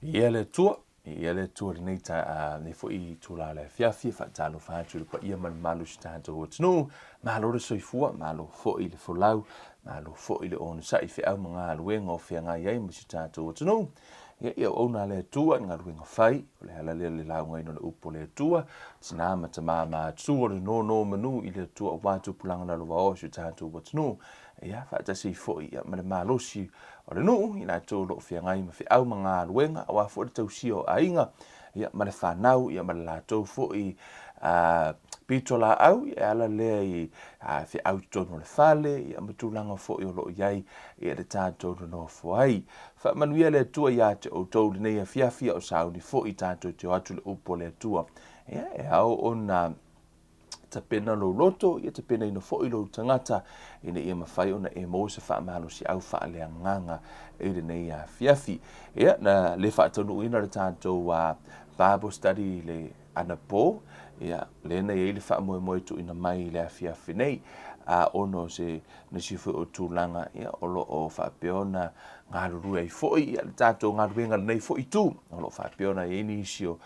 Viia le Atua, viia le Atua i lenei ta, a, lenei foi itula o le afiafi e faatalofa atu i le paia ma le mamalu o si tatou atunuu. Malo le soifua, malo foi le folau, malo foi le onosai i feau ma galuega o feagai ai ma si tatou atunuu. Ia, i auauna a le Atua i galuega fai, o le ala lea o le laugaina o le upu a le Atua, tina ma tama matutua o le nonomanu i le Atua aua tupulaga lalovaoa o si o tatou atunuu. Ia, faatasi ai foi ia, ma le malosi o le nuu, i latou o lo o feagai ma feau ma galuega, aua foi le tausia o aiga, ia, ma le fanau, ia, ma le latou foi pitolaau, ia, e ala lea i feau i totonu o le fale, ia, ma tulaga foi o lo o i ai ia le tatou nonofo ai. Faamanuia le Atua ia te outou i lenei afiafi, a o sauni foi tatou te o atu i le upu a le Atua. Ia, e ao ona tapena lou loto, ia tapenaina foi lou tagata, ina ia mafai ona e maua se faamalosiau faaleagaga i lenei afiafi. Ia, na le faataunuuina le tatou Bible study i le anapo, ia, lea na i ai le faamoemoe tuuina mai i le afiafi nei, a ona o se nisi foi o tulaga ia, o lo o faapea ona galulue ai foi ia, le tatou galuega lenei foi itu, o lo o faapea ona i ai nisi o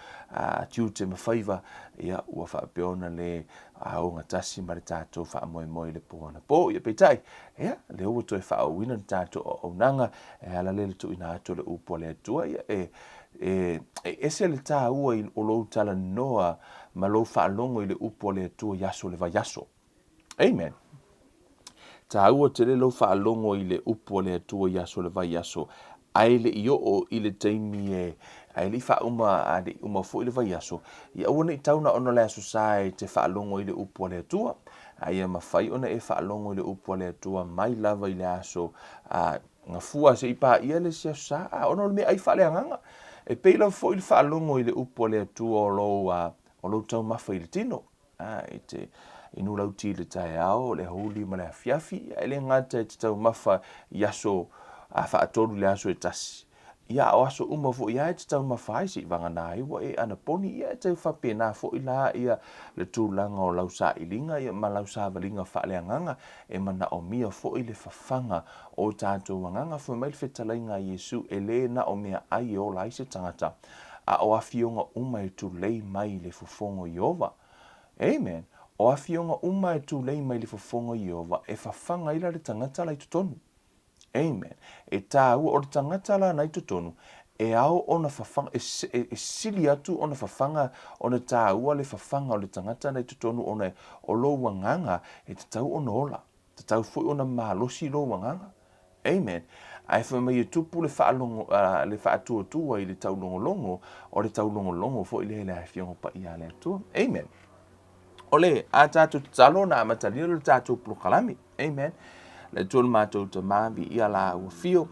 tiute ma faiva ia, ua faapea ona le ogatasi ma le tatou faamoemoe i le po anapo. Ia peitai, ia, lea ua toe faaauauina le tatou auaunaga e ala lea i le tuuina atu o le upu a le Atua. Ia, e, e, e ese le taua i, o lou talanoa ma lou faalogo i le upu a le Atua i aso o le vaiaso. Amen. Taua tele lou faalogo i le upu a le Atua i aso o le vaiaso, ae le i oo i le taimi e, ae le i faauma, a le i uma foi le vaiaso, ia aua ne i tau na ona o le Aso Sa e te faalogo i le upu a le Atua, a ia mafai ona e faalogo i le upu a le Atua mai lava i le aso a gafua se i paia le isi Aso Sa, a ona o le meaai faaleagaga. E pei lava foi le faalogo i le upu a le Atua o lou, o lou taumafa i le tino. A, e te inu lau ti i le taeao, le aoauli ma le afiafi, e le gata e te taumafa i aso a faatolu i le aso e tasi. Ia, a o aso uma foi lava e te taumafa ai, seivagana ai ua e anaponi, ia e tau faapena foi la ia le tulaga o lau sailiga ia ma lau savaliga faaleagaga, e manaomia foi le fafaga o tatou agaga. Fai mai le fetalaiga a Iesu, e le na o meaai e ola ai se tagata, a o afioga uma e tulei mai i le fofoga o Ieova. Amen. O afioga uma e tulei mai i le fofoga o Ieova, e fafaga ai la le tagata la i totonu. Amen. E tāua, o le tagata la na i totonu, e ao ona fafaga, e, e, e sili atu ona fafaga, ona tāua le fafaga o le tagata na i totonu ona o lou agaga e tatau ona ola. Tatau foi ona malosi lou agaga. Amen. Ae fai mai e tupu le faalogo, uh, le faatuatua i le taulogologo, o le taulogologo foi lea i le Afioga Paia a le Atua. Amen. O le a tatou tatalo na amatalia le tatou polokalame. Amen. Le Atua le matou Tama, viia la ua fio,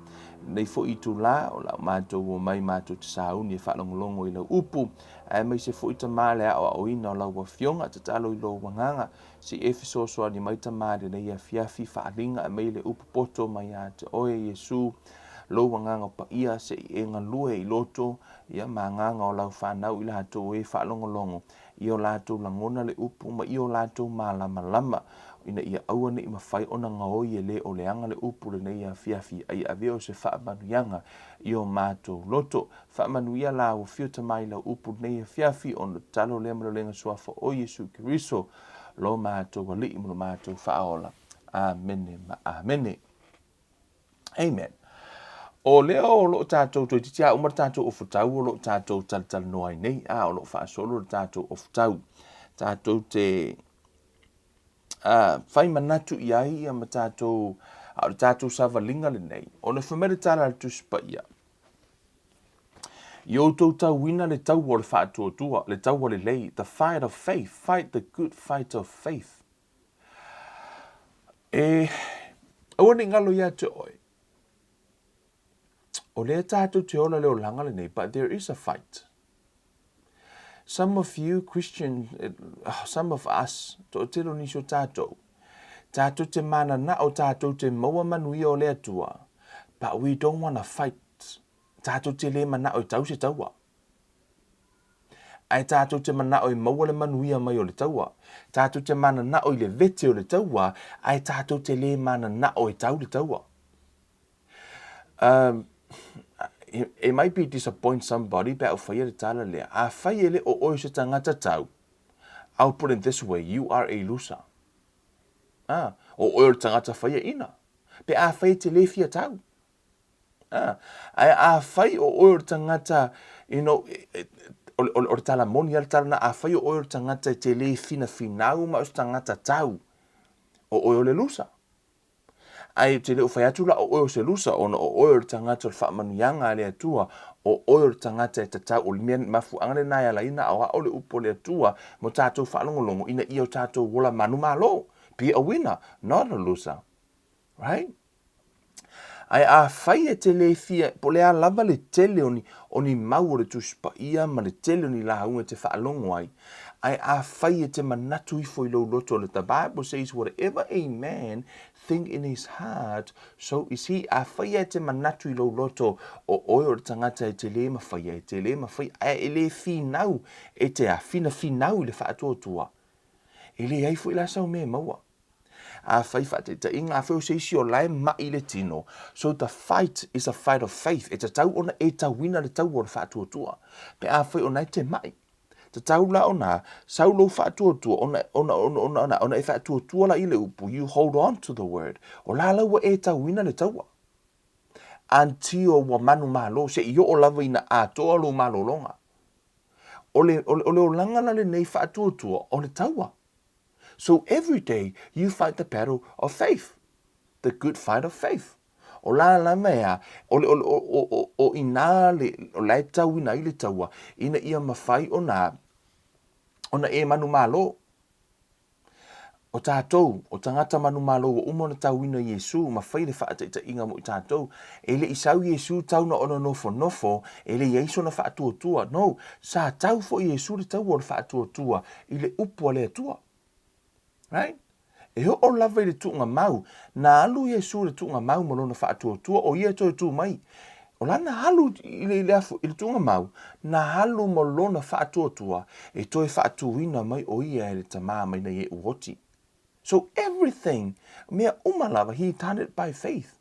nei foi itula o lau matou o mai matou te sauni e faalogologo i lau upu, aemaise foi Tama le aoaoina o lau Afioga, tatalo i lou agaga, Se i e fesoasoani mai Tama i lenei afiafi, faaaliga aumai le upu poto mai ia te Oe, Iesu, Lou Agaga Paia, se i e galue i loto, ia, ma agaga o Lau fanau i latou e faalogologo, ia o latou lagona le upu ma ia o latou malamalama, ina ia aua ne i mafai ona gaoi e le o leaga le upu lenei afiafi, a ia avea o se faamanuiaga i o matou loto. Faamanuia la ua fio tama i lau upu lenei afiafi, ona tatalo lea ma le olega suafa o Iesu Keriso, lo matou Alii ma lo matou Faaola. Amene ma amene. Amen. O lea o loo tatou toeitiiti a uma le tatou ofutau o loo tatou talatalanoa ai nei, a o loo faasolo le tatou ofutau. Tatou te fai manatu i ai ia ma tatou, a o le tatou savaliga lenei, ona fai mai le tala a le Tusi Paia, I outou tauina le taua o le faatuatua, le taua lelei, the fight of faith, fight the good fight of faith. E aua ne i galo ia te oe, o lea tātou te ola le olaga lenei, but there is a fight. Some of you Christian, some of us, toatele o nisi o tātou, tātou te mananao, tātou te maua manuia o le Atua, but we don't wanna fight. Tātou te lē manao e tau se taua. Ae tātou te manao e maua le manuia mai o le taua. Tātou te mananao i le vete o le taua, ae tātou te lē mananao e tau le taua. Um, It might be disappoint somebody pe a ou faia le tala lea. Afai e le o oe o se tagata tau, I'll put it this way, you are a loser. Ah, o oe o le tagata faiaina. Pe afai e te le fia tau. Ah, ae afai o oe o le tagata, you know, o, o, o le tala moni a le tala na, afai o oe o le tagata e te le finafinau ma o se tagata tau, o oe o le loser. Ae ou te le o fai atu la o oe o se lusa, ona o oe o le tagata o le faamanuiaga a le Atua, o oe o le tagata e tatau, o le mea mafuaaga lena e ala ai ona aoao le upu a le Atua mo tatou faalogologo ina ia o tatou ola manumalo. Be a winner, not a loser. Right? Ae afai e te le fia, po o le a lava le tele o ni, o ni mau o le Tusi Paia ma le tele o ni lauga e te faalogo ai, ae afai e te manatu ifo i lou loto, the Bible says whatever a man think in his heart, so is he. Afai e te manatu i lou loto, o oe o le tagata e te le mawhaia, e te le mawhaia, ae e le finau, e te a, finafinau i le faatuatua. E leai foi la sau mea e maua. Afai faataitaiga, afai o se isi o la e maʻi le tino, so the fight is a fight of faith, e tatau ona e tauina le taua o le faatuatua. Pe afai o na e te maʻi, tatau la ona sau lou faatuatua, ona, ona, ona, ona, ona, ona e faatuatua la i le upu, you hold on to the word, o la la ua e tauina le taua. Until ua manumalo, se i oo lava ina atoa lou malologa. O le, o le, o le olaga la lenei faatuatua, o le taua. So every day you fight the battle of faith, the good fight of faith. O la lava e a, o le, o, o, o, o inā le, o la e tauina ai le taua, ina ia mawhai ona, ona e manumalo. O tātou, o tagata manumalo ua uma ona tauina Iesu ma fai le faataitaiga mo i tātou. E le i sau Iesu tau na ona nofonofo, e le i ai sona faatuatua. No, sa tau foi Iesu le taua o le faatuatua i le upu a le Atua. Right? E oo lava i le tuugamau, na alu Iesu i le tuugamau ma lona faatuatua, o ia e toe tu mai. O lana alu i le, i le, afu, i le tuugamau, na alu ma lona faatuatua e toe faatuina mai o ia e le Tama mai nei e uoti. So everything, mea uma lava, he done it by faith.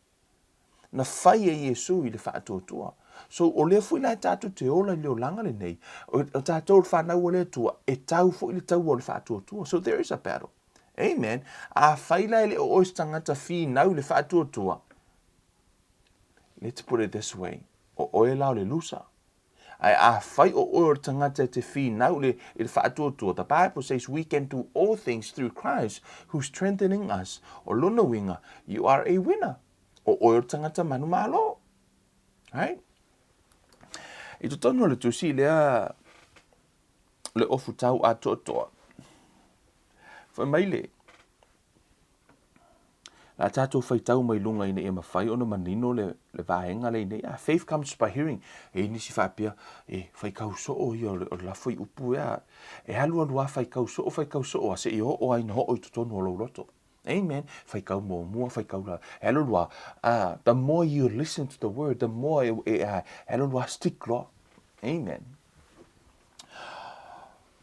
Na fai e Iesu i le faatuatua. So, o lea foi la e tatou te ola i le olaga lenei, o, o tatou o le whanau a le Atua, e tau foi le taua o le faatuatua. So there is a battle. Amen. Afai la e le o oe se tagata finau i le faatuatua, let's put it this way, o oe la o le loser. Ae afai o oe o le tagata e te finau i le, i le faatuatua, the Bible says we can do all things through Christ who strengthening us. O lona uiga, you are a winner. O oe o le tagata manumalo. Right? I totonu o le tusi lea le ofu tau atoatoa, fai mai le, La tātou whaitau mai lunga ina ia mawhai ona manino le, le vaenga lei nei. Ah, faith comes by hearing. E nisi whaapea, e whaikau soo ia o le, o le lafo i upu ea. E alu alu a whaikau soo, whaikau soo a se i oo ai na hoo i totonu o lou loto. Amen. Whaikau muamua, whaikau la. E alu alu a, ah, the more you listen to the word, the more e, e, e, e alu alu a stick loa. Amen.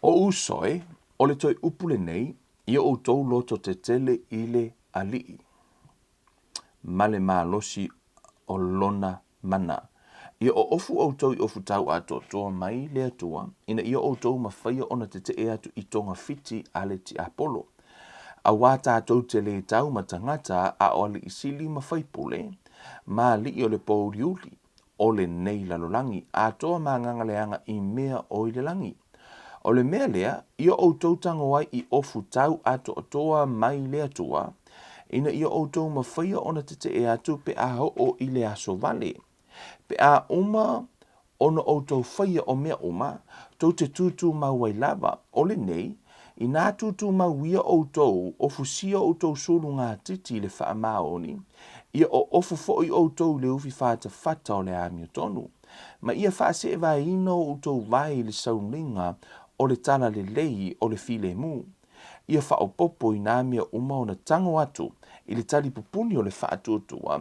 O uso e, o le toi upu lenei, Ia outou loto tetele i le Alii, ma le malosi o lona mana. Ia oofu outou i ofu tau atoatoa mai le Atua, ina ia outou mafaia ona tetee atu i togafiti a le tiapolo. Auā tatou te le tau ma tagata a o alii sili ma faipule, ma alii o le pōuliuli, o lenei lalolagi, atoa ma agaga leaga i mea o i le lagi. O le mea lea, ia outou tago ai i ofu tau atoatoa mai le Atua, ina ia outou mafaia ona tetee atu pe a oo i le aso vale. Pe a uma ona outou faia o mea uma, tou te tūtūmau ai lava, o lenei, inā tūtūmau ia outou, ofusia outou sulu ngatiti i le faamaoni, ia oofu foi outou i le ufi fatafata o le amiotonu, ma ia faaseevaeina o outou vae i le sauniga o le talalelei o le filemu. Ia faaopoopo i nā mea uma ona tago atu i le talipupuni o le faatuatua,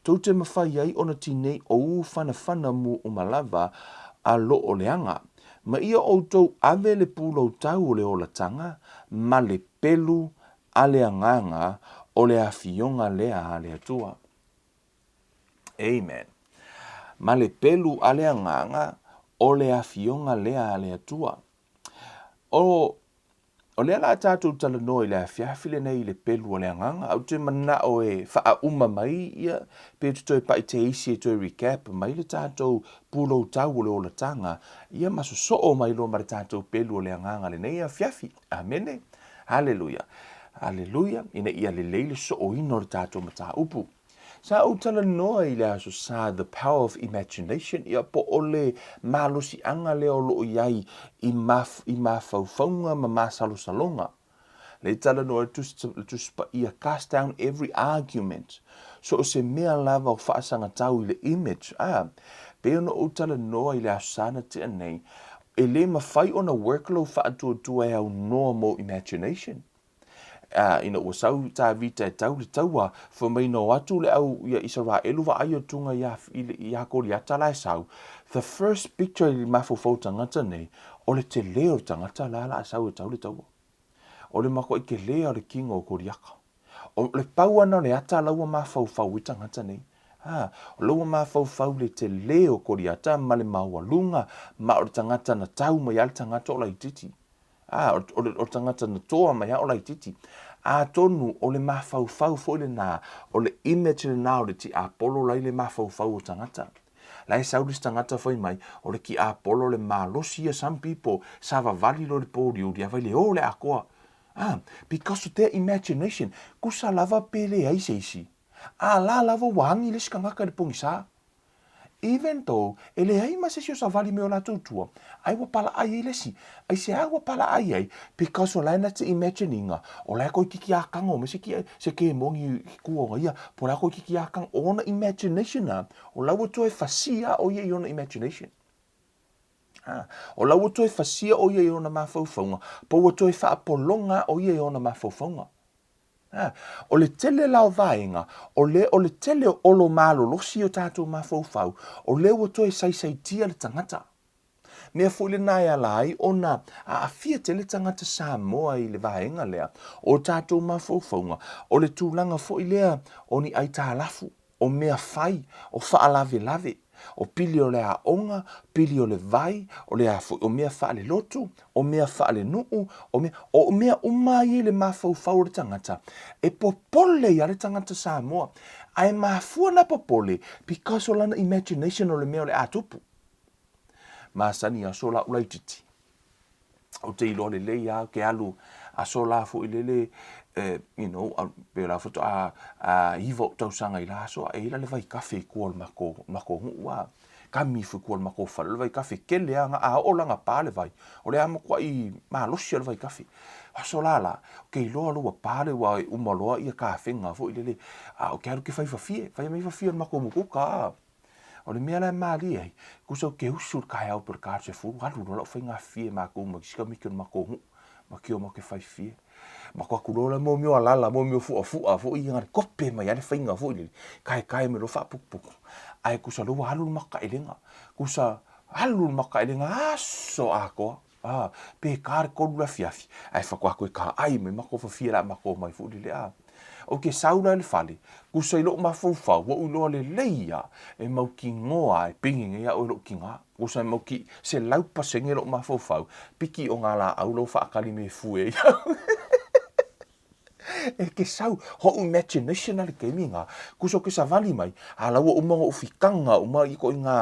tou te mafai ai ona tinei ou fanafana mu uma lava a loo leaga, ma ia outou ave le pūloutau o le olatanga ma le pelu a le agaga o le afioga lea a le Atua. Amen. Ma le pelu a le Agaga, o le Afioga lea a le Atua. O, o lea la tatou talanoa i le afiafi lenei i le pelu o le Agaga, ou te manao e faauma mai ia, pe te toe pai te isi e toe recap mai le tatou pulou tau o le olataga, ia ma sosoo mai loa ma le tatou pelu o le Agaga lenei afiafi. Amene. Haleluia. Haleluia. Ina ia lelei le sooina o le tatou mataupu. Sa ou talanoa i le Aso Sa, The Power of Imagination, ia po o le malosiaga lea o lo o i ai i, maf, i mafaufauga ma masalosaloga. Le talanoa le Tusi, le Tusi Paia, cast down every argument. So o se mea lava o faasagatau i le image, a, pei ona ou talanoa i le Aso Sa na tea nei, e le mafai ona work lou faatuatua e aunoa mou imagination. A, ina ua sau Tavita e tau le taua, fai mai na o atu le au ia Isaraelu vaai atuga ia, ia Koliata la e sau. The first picture i le mafaufau tagata nei, o le tele o le tagata la la a sau e tau le taua. O le makuai tele o le kino o Koliata. O le pau ana o le ata la ua mafaufau ai tagata nei. A, o la ua mafaufau le tele o Koliata ma le maualuga ma o le tagata na tau mai a le tagata o laititi. Ā, o le tagata na toa mai a o laititi. Atonu o le mafaufau foi lenā, o le image lenā o le tiapolo la i le mafaufau o tagata. La e sau le isi tagata fai mai, o le tiapolo le malosi ia, some people savavali loa i le pōliuli a vai le ō le atoa. Ā, because of their imagination, kusa lava pe leai se isi. A la lava ua agi le isi tagata i le pogisa. Even though e leai ma se isi o savali me o latou tua, ai ua palaai ai le isi. Aisea ua palaai ai? Because o lae na te imagine ina, o lae koe kiki a kago me se ki se kemoni i kua ona ia, po o lae koe kiki a kago, o ona imagination a, o la ua toe fasia o ia i ona imagination. Ha, o la ua toe fasia o ia i ona mafaufauga, po ua toe faapologa o ia i ona mafaufauga. Ā, o le tele la o vaega, o le, o le tele o olo malolosi o tātou mafaufau, o lea ua toe saisaitia le tagata. Mea foi lenā e ala ai ona aafia tele tagata Samoa i le vaega lea o tātou mafaufauga, o le tulaga foi lea o ni aitalafu. o mea fai, o faalavelave, o pili o le aoga, pili o le vai, o le a foi, o mea faalelotu, o mea faalenuu, o mea, o mea uma ia i le mafaufau o le tagata, e popole ia le tagata Samoa. Ae mafua na popole because o lana imagination o le mea o le a tupu. Masani aso lau laititi. Ou te iloa lelei lava ke alu aso la foi lele, eh, you know, pe la faatoa a 9 ou tausaga i la aso, e i la le vaikafe i kua o le makou, makou nuu a. Kami ifo i kua o le makou fale, o le vaikafe kele a, a oo la na pa le vai, o le a matuai malosi a le vaikafe. Aso la la, ke iloa loa ua pa le ua e uma loa ia kafega foi lele, a ou ke alu ke fai fafie, fai mai fafie o le makou mukuka a. O le mea la e malie ai, kusa ou ke usu i le kaeao po o le ka 10, alu loa lau faiga fie makou ma isi kamiki o le makou nuu, ma kio ma ke fai fie. Ma ko aku loa la mo mea o alala, mo mea o fuafu'a foi ia ngale kope mai a le faiga foi lele, kaekae mai loa faapukupuku. Ae kusa loa ua alu le makaelega, kusa alu le makaelega aso atoa. A, pe ka le 3 le afiafi, ae faatoa toe kaai mai matou fafie la matou mai foi lele a. Ou te sau la i le fale, kusa i lou mafaufau, ua ou iloa lelei a, e mautinoa a e pigi nei au e lou tina. Kusa e mauti 100% lou mafaufau, piki o ngā laau la ua faatali me fue ai au. E ke sau, hoʻu imagination a le taimi nga, kusa o ke savali mai, a la ua uma ona ou fitaga uma i ko i ngā,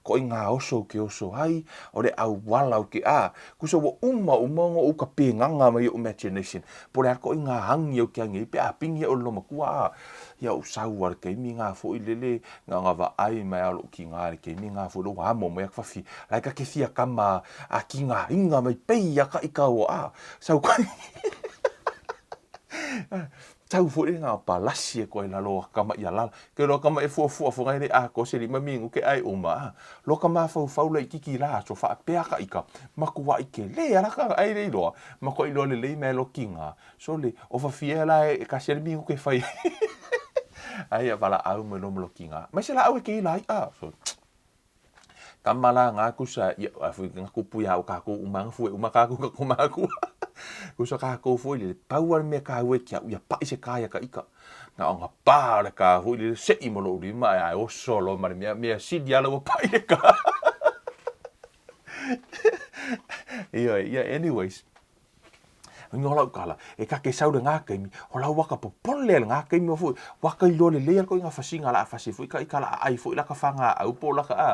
ko i ngā oso o ke oso ai, o le ʻauala o ke, a, kusa ua uma uma ona ou kapegaga mai oʻu imagination, po o le a ko i ngā agi o ke agi ai pe a pigi aʻu e le lomakua, a, ia ou sau a le taimi nga foi lele, na ona vaai mai a o lou kina le taimi nga foi le ua amo mai a ka fafie, la e ka ke fia kama a kina inga mai pei a ka i kau a, Sau koe. Tau foi ngā palasi e koe lalo a kama ia lala. Ke loa kama e fuafua fo ngai le a ko se lima mingu ke ai uma. A. Loa ka mafaufau la i kiki la aso faapea ka ika. Maku wa ike le ala ka ai le iloa. Maku ai loa le lei me lo kinga. So le o fafia la e kasi le mingu ke fai. Ai a vala au me lo mo kinga. Mai se la au e ke ila ai a. So Tama la nga kusa ia a fui nga kupu ia o kakou uma nga fue uma kakou ka ko makua. Uso kākou foi lele, pau a le mea kāua e ki au, ia paʻi se kā ia ka ika. Na o nga pā o le kā foi lele, seʻi ma loʻu lima, ae oso loa ma le mea, mea sili ala ua paʻi le kā. Ioe, ia, anyways. Inga o lau kala, e kake sau le ngā kaimi, o lau waka popole le ngā kaimi o foi, waka i loa lelei ala ko i ngā fasiga la a fasi foi ka i kala a ai foi la ka whanga au po la ka a.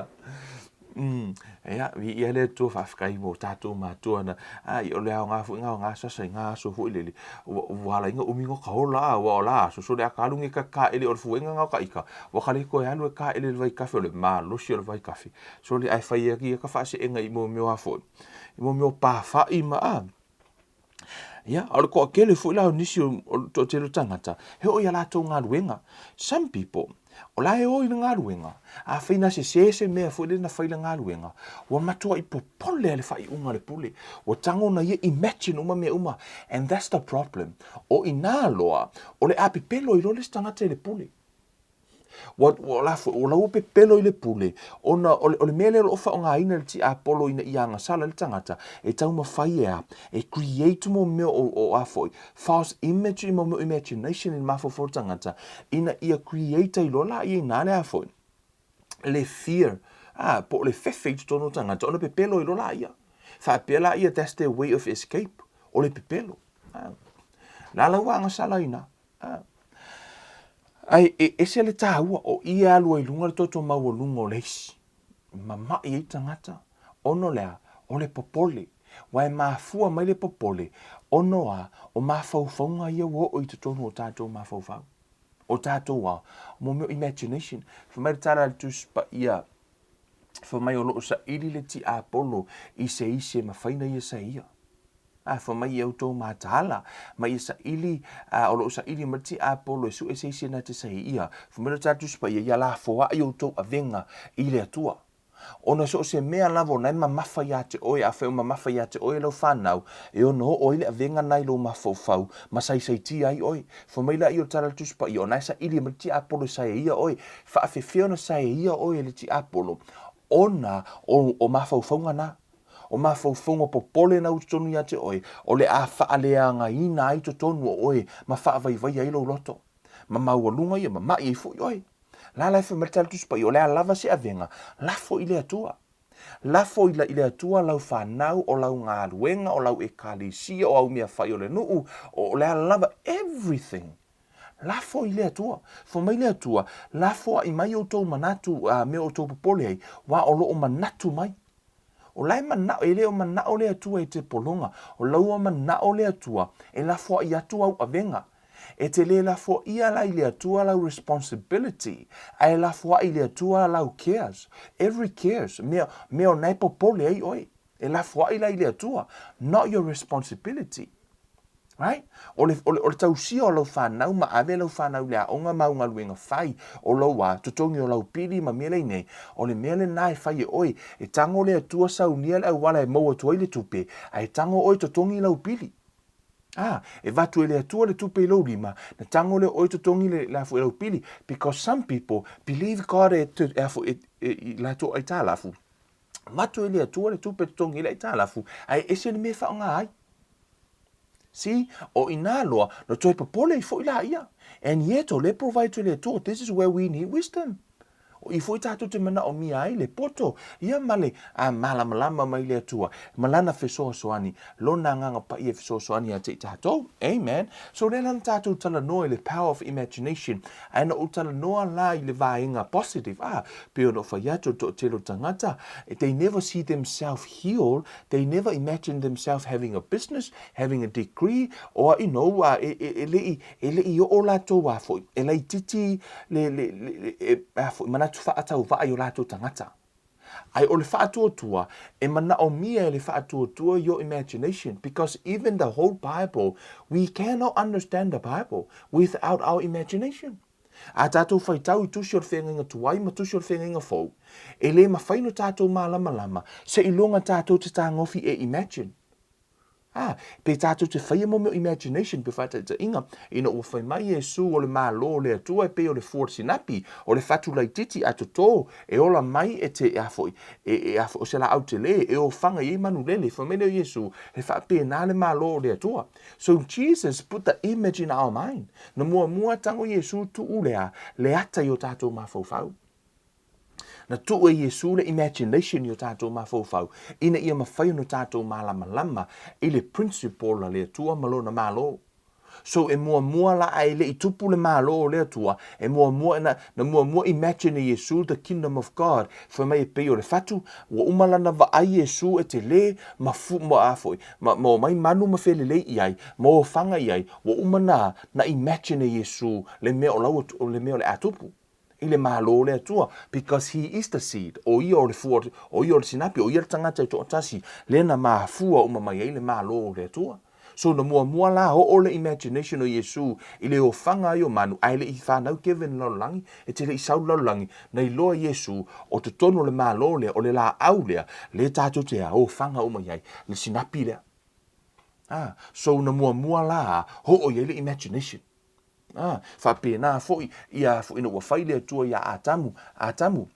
Ia, vi ia le Atua faafetai mo tatou matua na, a i o le aoga foi ngā o ngā sasa i ngā aso foi lele, ua, ua ala inga umi ngo ka ola a, ua ola aso, so le a ka alu nge ka ka ele o le fuenga ngā o ka ika, ua ka le koe alu e ka ele le vai kafe o le malosi o le vai kafe, so le ai fai ia ki ia ka whaase enga i mo meo a foi. I mo mea o pāwhaʻi ma a. Ia, a o le toatele foi la o nisi o, o le toatele o tagata, he oo ia latou galuega. Some people, o la e o i le galuega, afai na sesē se mea foi lele na fai i le galuega, ua matuai popole a le faaiuga a le pule. Ua tago ona ia imagine uma mea uma, and that's the problem. O inā loa, o le a pepelo ai loa le isi tagata i le pule. Ua, ua lafo, ua lau pepelo i le pule, ona o le, o le mea lea o lo o faaaogaina e le tiapolo ina ia agasala ai le tagata, e taumafai e a? E create mo mea o, o a foi, false image mo mea o imagination i le mafaufau o le tagata, ina ia create ai loa laia ina le a foi, le fear, a, po o le fefe i totonu o le tagata, ona pepelo ai loa laia. Faapea laia, that's their way of escape, o le pepelo. A, la la ua agasala ina. A. Ae e ese le tāua, o i e alu ai lunga le toto maualuga o le isi. Mama'i ai tagata, ono le a, o le popole. Ua e mafua mai le popole, ono a, o mafaufauga ia ua oo i totonu o tātou mafaufau. O tātou ao, mo mea o imagination. Fai mai le tala a le Tusi Paia, fai mai o loo saili le tiapolo i se isi e mafai na ia saia. A fai mai i outou mataala, ma ia saili, a o lo o saili mai le tiapolo e sue se isi na te saia. Fai mai le tala Tusi Paia, ia lafoai outou avega i le Atua. Ona so o se mea lava o na e mamafa iā te oe, afai o mamafa iā te oe lau whanau, e ono oo ai le avega na i lou mafaufau, ma saisaitia ai oe. Fai mai laia o le tala a le Tusi Paia, o na e saili mai le tiapolo e saeia oe, faafefea ona saeia oe e le tiapolo, ona o, o mafaufauga na. O mafaufauga popole na i totonu iā te oe, o le a faaleagaina ai totonu o oe ma faavaivaia ai lou loto. Ma maualuga ia, ma maʻi ai foi oe. La la e fai mai le tala Tusi Paia, o le a lava se avega, lafo i le Atua. Lafo i la i le Atua lau whanau, o lau galuega, o lau ekalesia, o au mea fai o le nuu, o le a lava, everything. Lafo i le Atua. Fai mai le Atua, lafoaʻi mai outou manatu, a mea o outou popole ai, wa o loo manatu mai. O la e manao, e le o manao le Atua e te pologa, o la ua manao le Atua e lafoaʻi atu au avega. E te le lafoaʻia la i le Atua lau responsibility, a e lafoaʻi i le Atua lau cares, every cares, mea, mea o na e popole ai oe. E lafoaʻi la i le Atua, not your responsibility. Right? O le, o le, o le tausia o lau whanau, ma ave lau whanau i le aoga ma au galuega fai, o lou a, totogi o lau pili ma mea nei, o le mea lena e fai e oe, e tango le Atua saunia le auala e maua atu ai le tupe, a e tango oe totogi lau pili. Ah, e vatu e le Atua le tupe i lou lima, na tango lea oe totogi le, le afo i lau pili, because some people believe God e, e, afo, e, e, i latou aitalafu. Vatu e le Atua le tupe totogi i le aitalafu, a e ese le mea e faaaoga ai. See, o inā loa, no toe popole ai foi laia. And yet, o le provide to le Atua, this is where we need wisdom. O i foi tātou te manaomia ai le poto, ia ma le a malamalama mai le Atua, ma lana fesoasoani, lona agaga paia e fesoasoani ia te i tātou. Amen. So lea lana tātou talanoa i le power of imagination, ae na ou talanoa la i le vaega positive, ah, pei ona ou fai atu, o le toatele o tagata, they never see themselves healed, They never imagine themselves having a business, having a degree, or you know, e, e, e leʻi, e leʻi oo latou a foi, e laititi le, le, le, le e, a foi, manatu faatauvaa i o latou tagata. Ae o le faatuatua, e manaomia e le faatuatua your imagination, because even the whole Bible, we cannot understand the Bible without our imagination. Ā tātou whaitau i tusi o le whēngainga tuai ma tusi o le whēngainga fou, e lē mawhai no tātou mālamalama, seiloga tātou te tāgofi e imagine. Ā, pe tātou te whaia mō mea o imagination, pe whātaitaiga, ina ua whai mai Iesū o le Malo o le Atua e pei o le fua o le sinapi, o le whatu laititi a totō, e ola mai e te, a foi, e, e, a foi, o se laau telē, e ofaga i ai manu lele, fai mai lea o Iesū, he faapena le Malo o le Atua. So Jesus put the image in our mind. Na muamua tango Iesū tuu lea, le ata i o tātou mafaufau. Na tuu e Iesū le imagination i o tātou mafaufau, ina ia mawhai ona tātou mālamalama i le principle a le Atua ma Lona Malo. So e muamua la a e le i tupu le Malo o le Atua, e muamua na, na muamua imagine e Iesū the kingdom of God, fai mai e pei o le fatu, ua uma lana vaai Iesū e telē, ma fu, ma a foi, ma, ma omai manu ma felelei i ai, ma ofaga i ai, ua uma na, na imagine e Iesū le mea o lau, le mea o le a tupu. I le Malo o le Atua, because he is the seed, o ia o le fua, o ia o le sinapi, o ia le tagata e toatasi, lea na mafua uma mai ai le Malo o le Atua. So na muamua la oo le imagination o Iesu i le ofaga ai o manu, ae le i fanau Kevin i le lalolagi, e te le i sau i le lalolagi, na iloa Iesu o totonu o le Malo lea, o le laau lea, lea tatou te ofaga uma i ai, le sinapi lea. Ah, so na muamua la oo i ai le imagination. Ā, faapena foi ia foi ina ua fai le Atua iā Atamu, Atamu,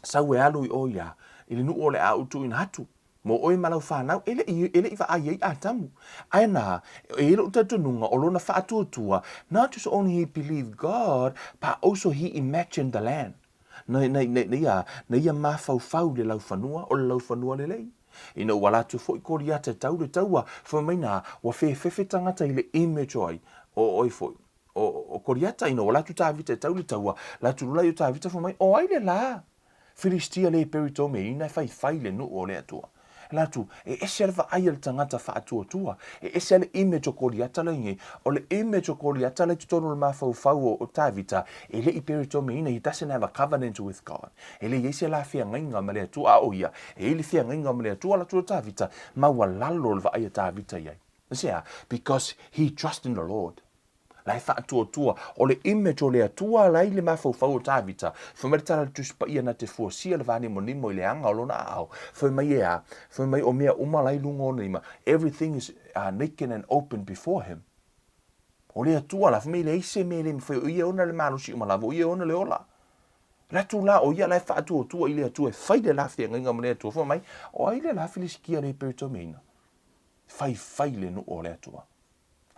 sau e alu i o iā, i le nuu o le a ou tuuina atu, mo oe ma lau fanau, e le i, e le i vaai ai Atamu. Ae na, e i ai lou talitonuga o lona faatuatua, not just only he believed God, but also he imagined the land. Na, na, na, na ia, na ia mafaufau le laufanua, o le laufanua lelei. Ina ua ala atu foi Koriata e tau le taua, fai mai na, ua fefefe tagata i le image o ai, o ai foi, o, o Koriata, ina ua ala atu Tavita e tau le taua, la atu loa o Tavita fai mai, o ai le la? Filistia le peritome ina e faifai le nuu o le Atua. La atu, e ese le vaai a le tagata faatuatua, e ese le image o Koliata la i o le image o Koliata la i totonu o le mafaufau o, o Tavita, e le i peritomeina, he doesn't have a covenant with God. E le i ai se la feagaiga ma le Atua, a o ia, e i le feagaiga ma le Atua, la atu o Tavita, maualalo le vaai a Tavita i ai. Se a? Because he trust in the Lord. La e faatuatua, o le image o le Atua la i le mafaufau o Tavita. Fai mai le tala a le Tusi Paia na te fuasia le vanimonimo i le aga o lona aao. Fai mai e a? Fai mai o mea uma la i luga o ona lima. Everything is uh, naked and open before him. O le Atua la, fai mai e leai se mea e le mafai, o ia e ona le malosi uma lava, o ia e ona le ola. Le atu la, o ia la e faatuatua i le Atua e fai le la feagaiga ma le Atua. Fai mai, o ai le la Filisitia le peritomeina? Faifai le nuu o le Atua.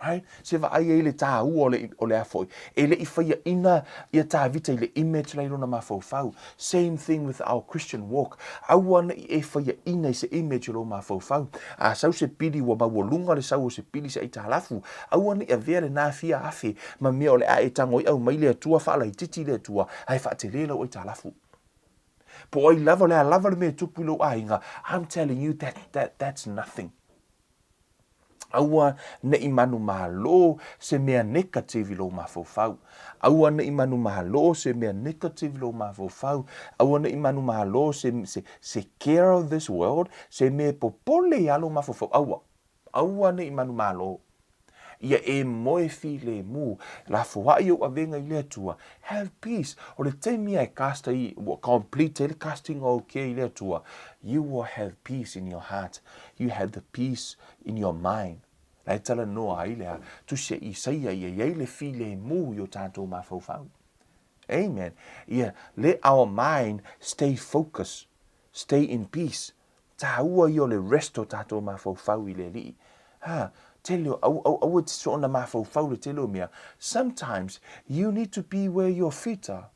Right? Se vaai ai le tāua o le, o le a foi. E le i faiaina ia Tāvita i le image la i lona mafaufau. Same thing with our Christian walk. Aua ne i e faiaina i se image o lou mafaufau. A sau se pili ua maualuga le sau o se pili se aitalafu, aua ne i avea lena fia afe ma mea o le a e tago ai au mai le Atua faalaitiiti i le Atua ae faatele lau aitalafu. Po o ai lava o le a lava le mea e tupu i lou aiga, I'm telling you that, that, that's nothing. Aua ne i manumalo se mea negative i lou mafaufau. Aua ne i manumalo se mea negative i lou mafaufau. Aua ne i manumalo se, se, se care of this world, se mea e popole iā lou mafaufau. Aua. Aua ne i manumalo. Ia e moe filemu, lafoai ou avega i le Atua. Have peace. O le taimi e cast ai, ua complete ai le casting o ou care i le Atua, you will have peace in your heart. You have the peace in your mind. La e talanoa ai le a Tusi a Isaia ia i ai le filemu i o tātou mafaufau. Amen. Ia, let our mind stay focused, stay in peace. Tāua ia o le rest o tātou mafaufau i le Alii. Ha, tele o, au, au, aua te soona mafaufau le tele o mea. Sometimes you need to be where your feet are.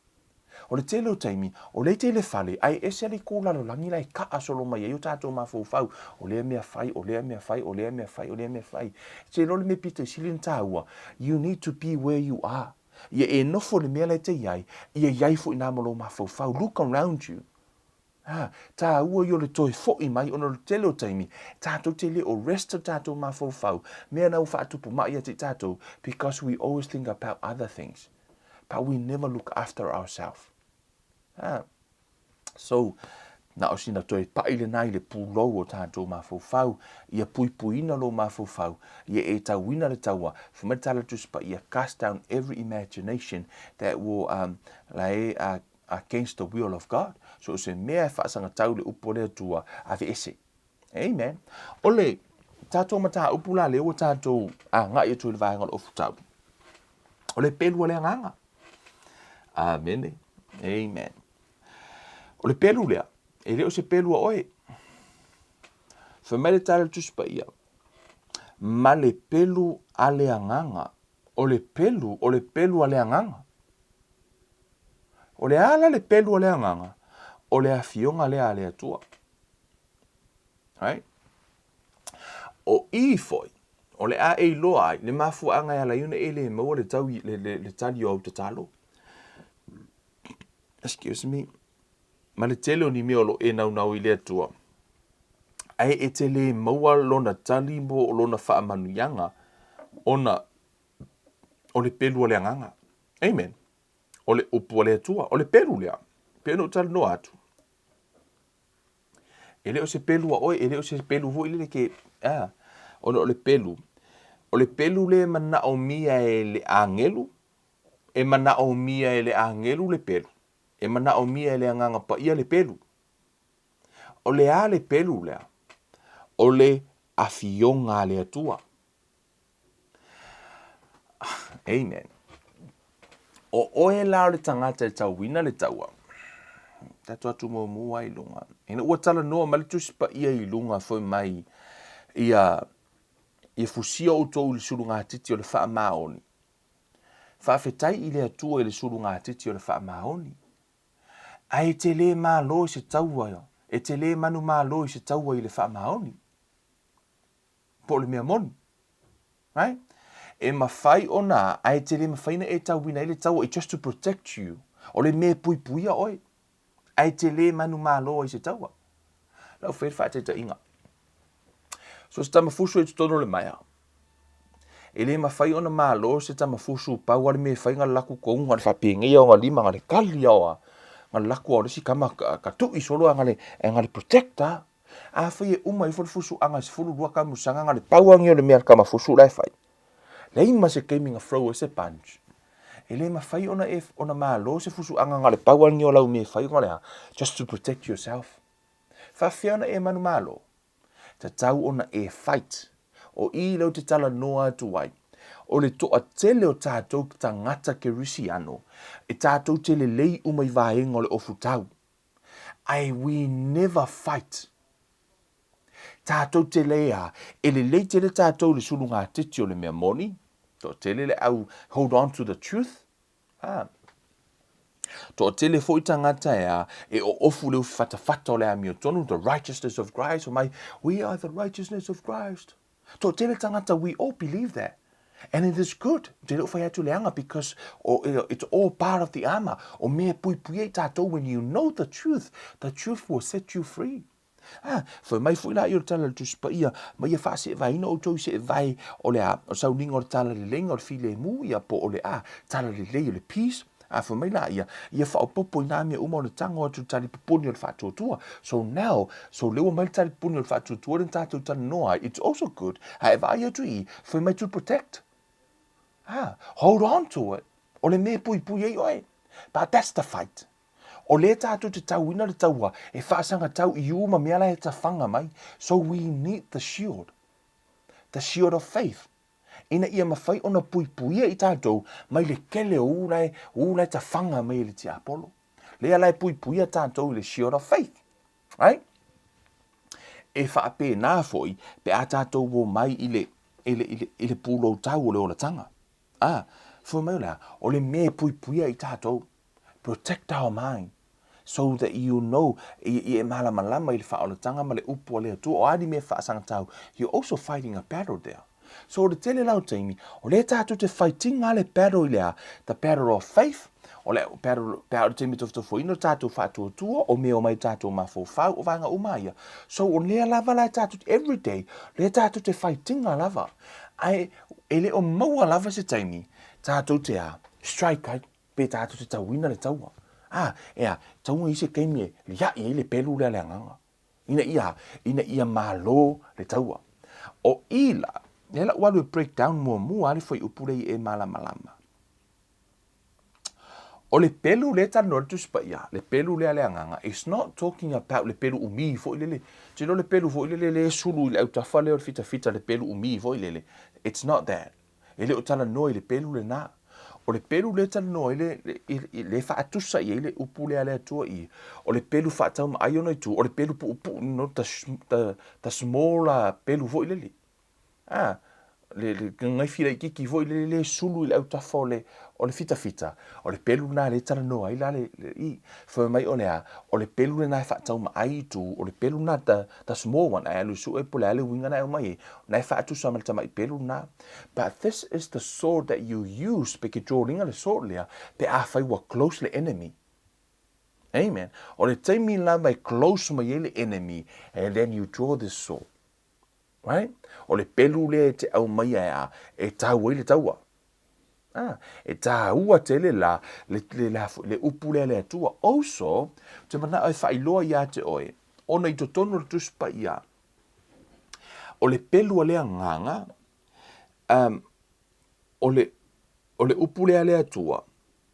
O le tele o taimi, o lea i le fale, ae ese le kō lalolagi la e kaa solo mai ai o tātou mafaufau, o lea mea fai, o lea mea fai, o lea mea fai, o lea mea fai. Te iloa le mea pito i sili ona tāua, you need to be where you are. Ia e nofo i le mea la e te i ai, ia i ai foi nā ma lou mafaufau. Look around you. Ā, tāua i o le toe foʻi mai ona o le tele o taimi, tātou te le o rest o tātou mafaufau, mea na ua faatupu maʻi atu i tātou, because we always think about other things, but we never look after ourself. Ā, so, na o sina toe paʻi lena i le pulou o tātou mafaufau, ia puipuiina lou mafaufau, ia e tauina le taua, fai mai le tala Tusi Paia, cast down every imagination that will, um, la e, uh, against the will of God. So o se mea e faasagatau le upu o le Atua, aveese. Amen. O le, tatou mataupu la lea ua tatou agai atu i le vaega o le ofutau, o le pelu a le agaga. Amene. Amen. O le pelu lea, e le o se pelu a oe. Fai mai le tala a le Tusi Paia, ma le pelu a le agaga. O le pelu, o le pelu a le agaga. O le a la le pelu a le agaga? O le afioga lea a le Atua. Right? O i foi, o le a e iloa ai le mafuaaga e ala ai ona e le maua le, tau, le, le, le tali o au tatalo. Excuse me. Ma le tele o ni mea o lo e naunau i le Atua. Ae e te le maua lona tali mo lona faamanuiaga ona o le pelu o le agaga. Amen. O le upu a le Atua. O le pelu lea, pei ona ou talanoa atu, E le o se pelu a oe, e le o se pelu foi lele ke, a, ona o le pelu, o le pelu lea e manaomia e le agelu, e manaomia e le agelu le pelu, e manaomia e le Agaga Paia le pelu. O le a le pelu lea? O le afioga a le Atua. Amen. O oe la o le tagata e tauina le taua, tatou atu muamua ai i luga. Ina ua talanoa mai le Tusi Paia i luga foi mai ia, ia fusia outou i le sulugatiti o le faamaoni. Faafetai i le Atua i le sulugatiti o le faamaoni. Ae e te le malo i se taua, e te le manumalo i se taua i le faamaoni. Po o le mea moni. Right? E mafai ona, ae te le mafai ona e tauina ai le taua, it's just to protect you. O le mea e puipuia oe, ae te le manumalo ai se taua. Lau fai le faataitaiga. So se tamafusu e totonu o le maea, e le mafai ona malo se tamafusu pau a le mea e fai nga laku kou nga le faapenei ao nga lima nga le kali ao a nga laku ao le isi tama ka tui solo a nga le nga le protect a. Afai e uma ifo le fusuaga e 12 kamusaga na le pau agi o le mea le tamafusu la e fai. Leai ma se taimi na throw ai se punch. E le mafai ona e ona malo se fusuaga na le pau agi o lau mea e fai ona le a, just to protect yourself. Faafefea ona e manumalo? Tatau ona e fight. O i lea ou te talanoa atu ai, o le toatele o tatou tagata kerisiano, e tatou te lelei uma i vaega o le ofutau. Ae we never fight. Tātou te lea, e lelei tele tātou i le sulugatiti o le mea moni, toatele le au hold on to the truth, ha. Toatele foi tagata e a, e oofu le ufi fatafata o le amiotonu, the righteousness of Christ, mai, we are the righteousness of Christ. Toatele tagata, we all believe that. And it is good. Te le o whai atu leaga because it's all part of the armor. O mea e puipui ai tātou, when you know the truth, the truth will set you free. Ah, fai mai foi la i o le tala le Tusi Paia, ma ia faaseevaeina outou i seevae o le a, o sauniga o le talalelei o le filemu, ia po o le a, talalelei o le peace. A fai mai la ia, ia faaopoopo i nā mea uma o le tago atu i le talipupuni o le faatuatua. So now, so lea ua mai le talipupuni o le faatuatua lea na tātou talanoa ai, it's also good, a e vaai atu i i, fai mai to protect. Ah, hold on to it. O le mea e puipui ai oe. But that's the fight. O lea tātou te tauina le taua e faasagatau i ū ma mea la e tawhanga mai. So we need the shield. The shield of faith. Ina ia mawhai ona puipuia i tātou mai le kele o ū la e, ū la e tawhanga mai e le tiapolo. Lea la e puipuia tātou i le shield of faith. Right? E whaapēnā foi pe a tātou wō mai i le, i le, i le, i le pūlou tau o le olatanga. Ah, fua mai o le a, o le mea e puipuia i tātou. Protect our mind so that you know, i, i e mālamalama i le whaolatanga ma le upu a le Atua, o a ni mea whaasangatau, you're also fighting a battle there. So o le tele la o taimi, o lea tātou te fighting a le battle i le a, the battle of faith, o le battle, pe a o le taimi tofotofoina o tātou whaatuatua, o mea o mai tātou mafaufau, o vaega uma ia. So o lea lava la e tātou, every day, lea tātou te fighting a lava. Ae, e le o maua lava se taimi, tātou te a, strike ai, pe tātou te tauina le taua. A, e a, taua i se taimi e lia'i ai le pelu lea le agaga. Ina ia, ina ia malo le taua. O i la, lea la ua alu e break down muamua le fuaiupu lea i e malamalama. O le pelu lea e talanoa ai le Tusi Paia, le pelu lea a le Agaga, it's not talking about le pelu umi foi lele. Te iloa le pelu foi lele lea e sulu i le autafa lea o le fitafita, le pelu umi foi lele. It's not that. E le o talanoa i le pelu lena. O le pelu lea e talanoa ai le, le, le faatusa i ai le upu lea a le Atua i, o le pelu faataumaai ona itu, o le pelu puupuu, no, the, the, the small pelu foi lele. A, le, le gagaifi laitiiti foi lele le sulu i le autafa o le, o le fitafita, o le pelu lena lea e talanoa ai la le, le, i, fai mai o le a, o le pelu lena e faataumaai i itu, o le pelu lena the, the small one, ae alu e sue po o le a le uiga na e aumai ai, na e faatusa ma le tamai pelu lena. But this is the sword that you use, pe ke draw-inga le sword lea, pe afai ua close le enemy. Amen. O le taimi lava e close mai ai le enemy, and then you draw this sword. Right? O le pelu lea e te aumaia e a, e tau ai le taua. Ah, e tāua tele la le, le, le, le upu lea le Atua. Also, ou te manao e faailoa iā te oe, ona i totonu o le Tusi Paia, o le pelu a le Agaga, um, o le, o le upu lea le Atua,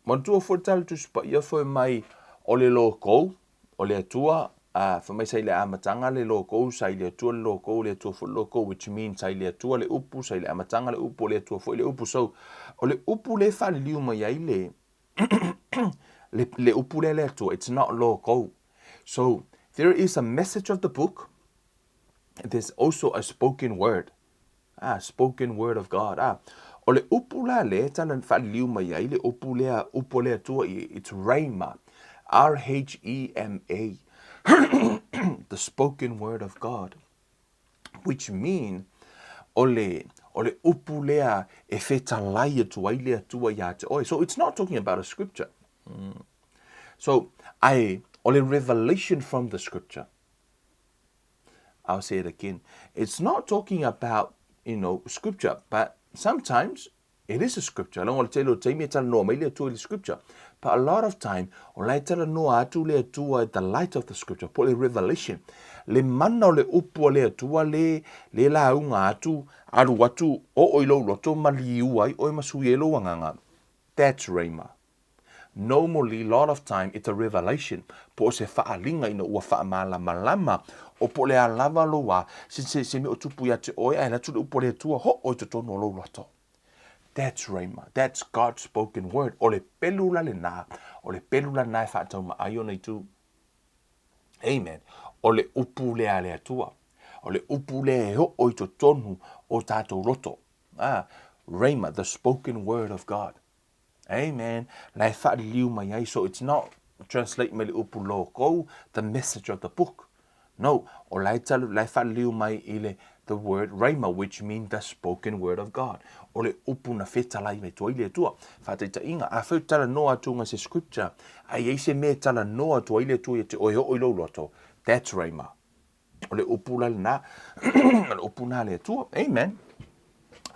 Manatua foi le tala Tusi Paia fai mai o le logou o le Atua, a fai mai sa i le amataga le logou, sa i le Atua le logou, le Atua foi le logou, which means sa i le Atua le upu, sa i le amataga le upu, o le Atua foi le upu. So, o le upu lea e faaliliu mai ai le, le, le upu lea le Atua, it's not logou. So, there is a message of the book, there's also a spoken word. Ah, spoken word of God. Ah, o le upu la lea e tala faaliliu mai ai le upu lea, upu a le Atua i, it's rhema, R-H-E-M-A, the spoken word of God, which mean o le, o le upu lea e fetalai atu ai le Atua iā te oe. So it's not talking about a scripture. Mm. So, ae, o le revelation from the scripture. I'll say it again. It's not talking about, you know, scripture, but sometimes it is a scripture. Leaga o le tele o taimi e talanoa mai le Atua i le scripture. But a lot of time, o la e talanoa atu le Atua at the light of the scripture, po o le revelation. Le mana o le upu a le Atua le, le lauga atu, alu atu, oo i lou loto, maliu ai oe ma sui ai lou agaga. That's rhema. Normally lot of time it's a revelation po o se faaaliga ina ua faamalamalama o po o le a lava lou a se, se, se mea o tupu ia te oe ae alu atu le upu a le Atua hoo i totonu o lou loto. That's rhema. That's God spoken word. O le pelu la lena, o le pelu la lena e faataumaai ona itu. Amen. O le upu lea a le Atua. O le upu lea e oo i totonu o tatou loto. Ah, rhema, the spoken word of God. Amen. La e faaliliu mai ai. So it's not translate mai le upu logou, the message of the book. No, o la e talu, la e faaliliu mai i le the word rhema, which mean the spoken word of God. O le upu na fetalai mai tua i le Atua. Faataitaiga, afai o talanoa atu nga se scripture, a i ai se mea e talanoa atu ai le Atua ia te oe oo i lou loto, that's rhema. O le upu la lena, o le upu na le Atua. Amen.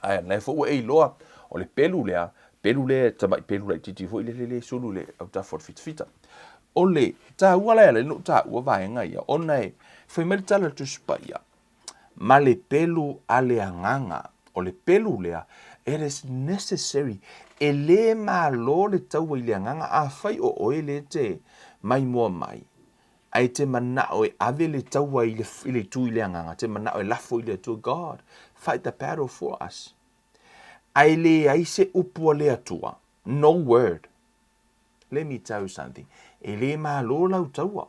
Ae na e foi ua e iloa, o le pelu lea, pelu lea tamai pelu laitiiti foi le le sulu le autafa o le fitafita. O le taua la e ala ai ona ou taua vaega ia, ona e fai mai le tala a le Tusi Paia, ma le pelu a le Agaga, o le pelu lea, it is necessary, e le malo le taua i le Agaga, afai o oe lea e te maimoa mai, Ae te manao e ave le taua i le, i le itu i le Agaga, te manao e lafo i le Atua, God, fight the battle for us. Ae leai se upu a le Atua, no word. Let me tell you something, e le malo lau taua,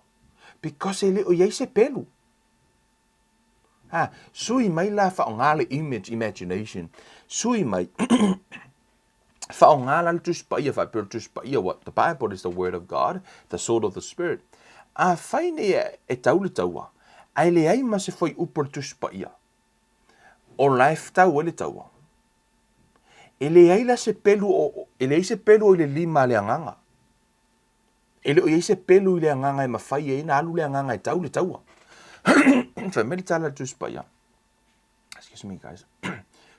because e le o i ai se pelu. Ha, sui mai la faaaoga le image, imagination, sui mai, Whaonga la le Tusi Paia, faapea o le Tusi Paia, what the Bible is the word of God, the sword of the spirit. Afai nei e tau le taua, ae leai ma se fuaiupu o le Tusi Paia, o la e tau ai le taua. E leai la se pelu o, e leai se pelu o i le lima a le Agaga. E le o i ai se pelu i le Agaga e mafai ai ona alu le Agaga e tau le taua. Fai mai le tala a le Tusi Paia. Excuse me guys.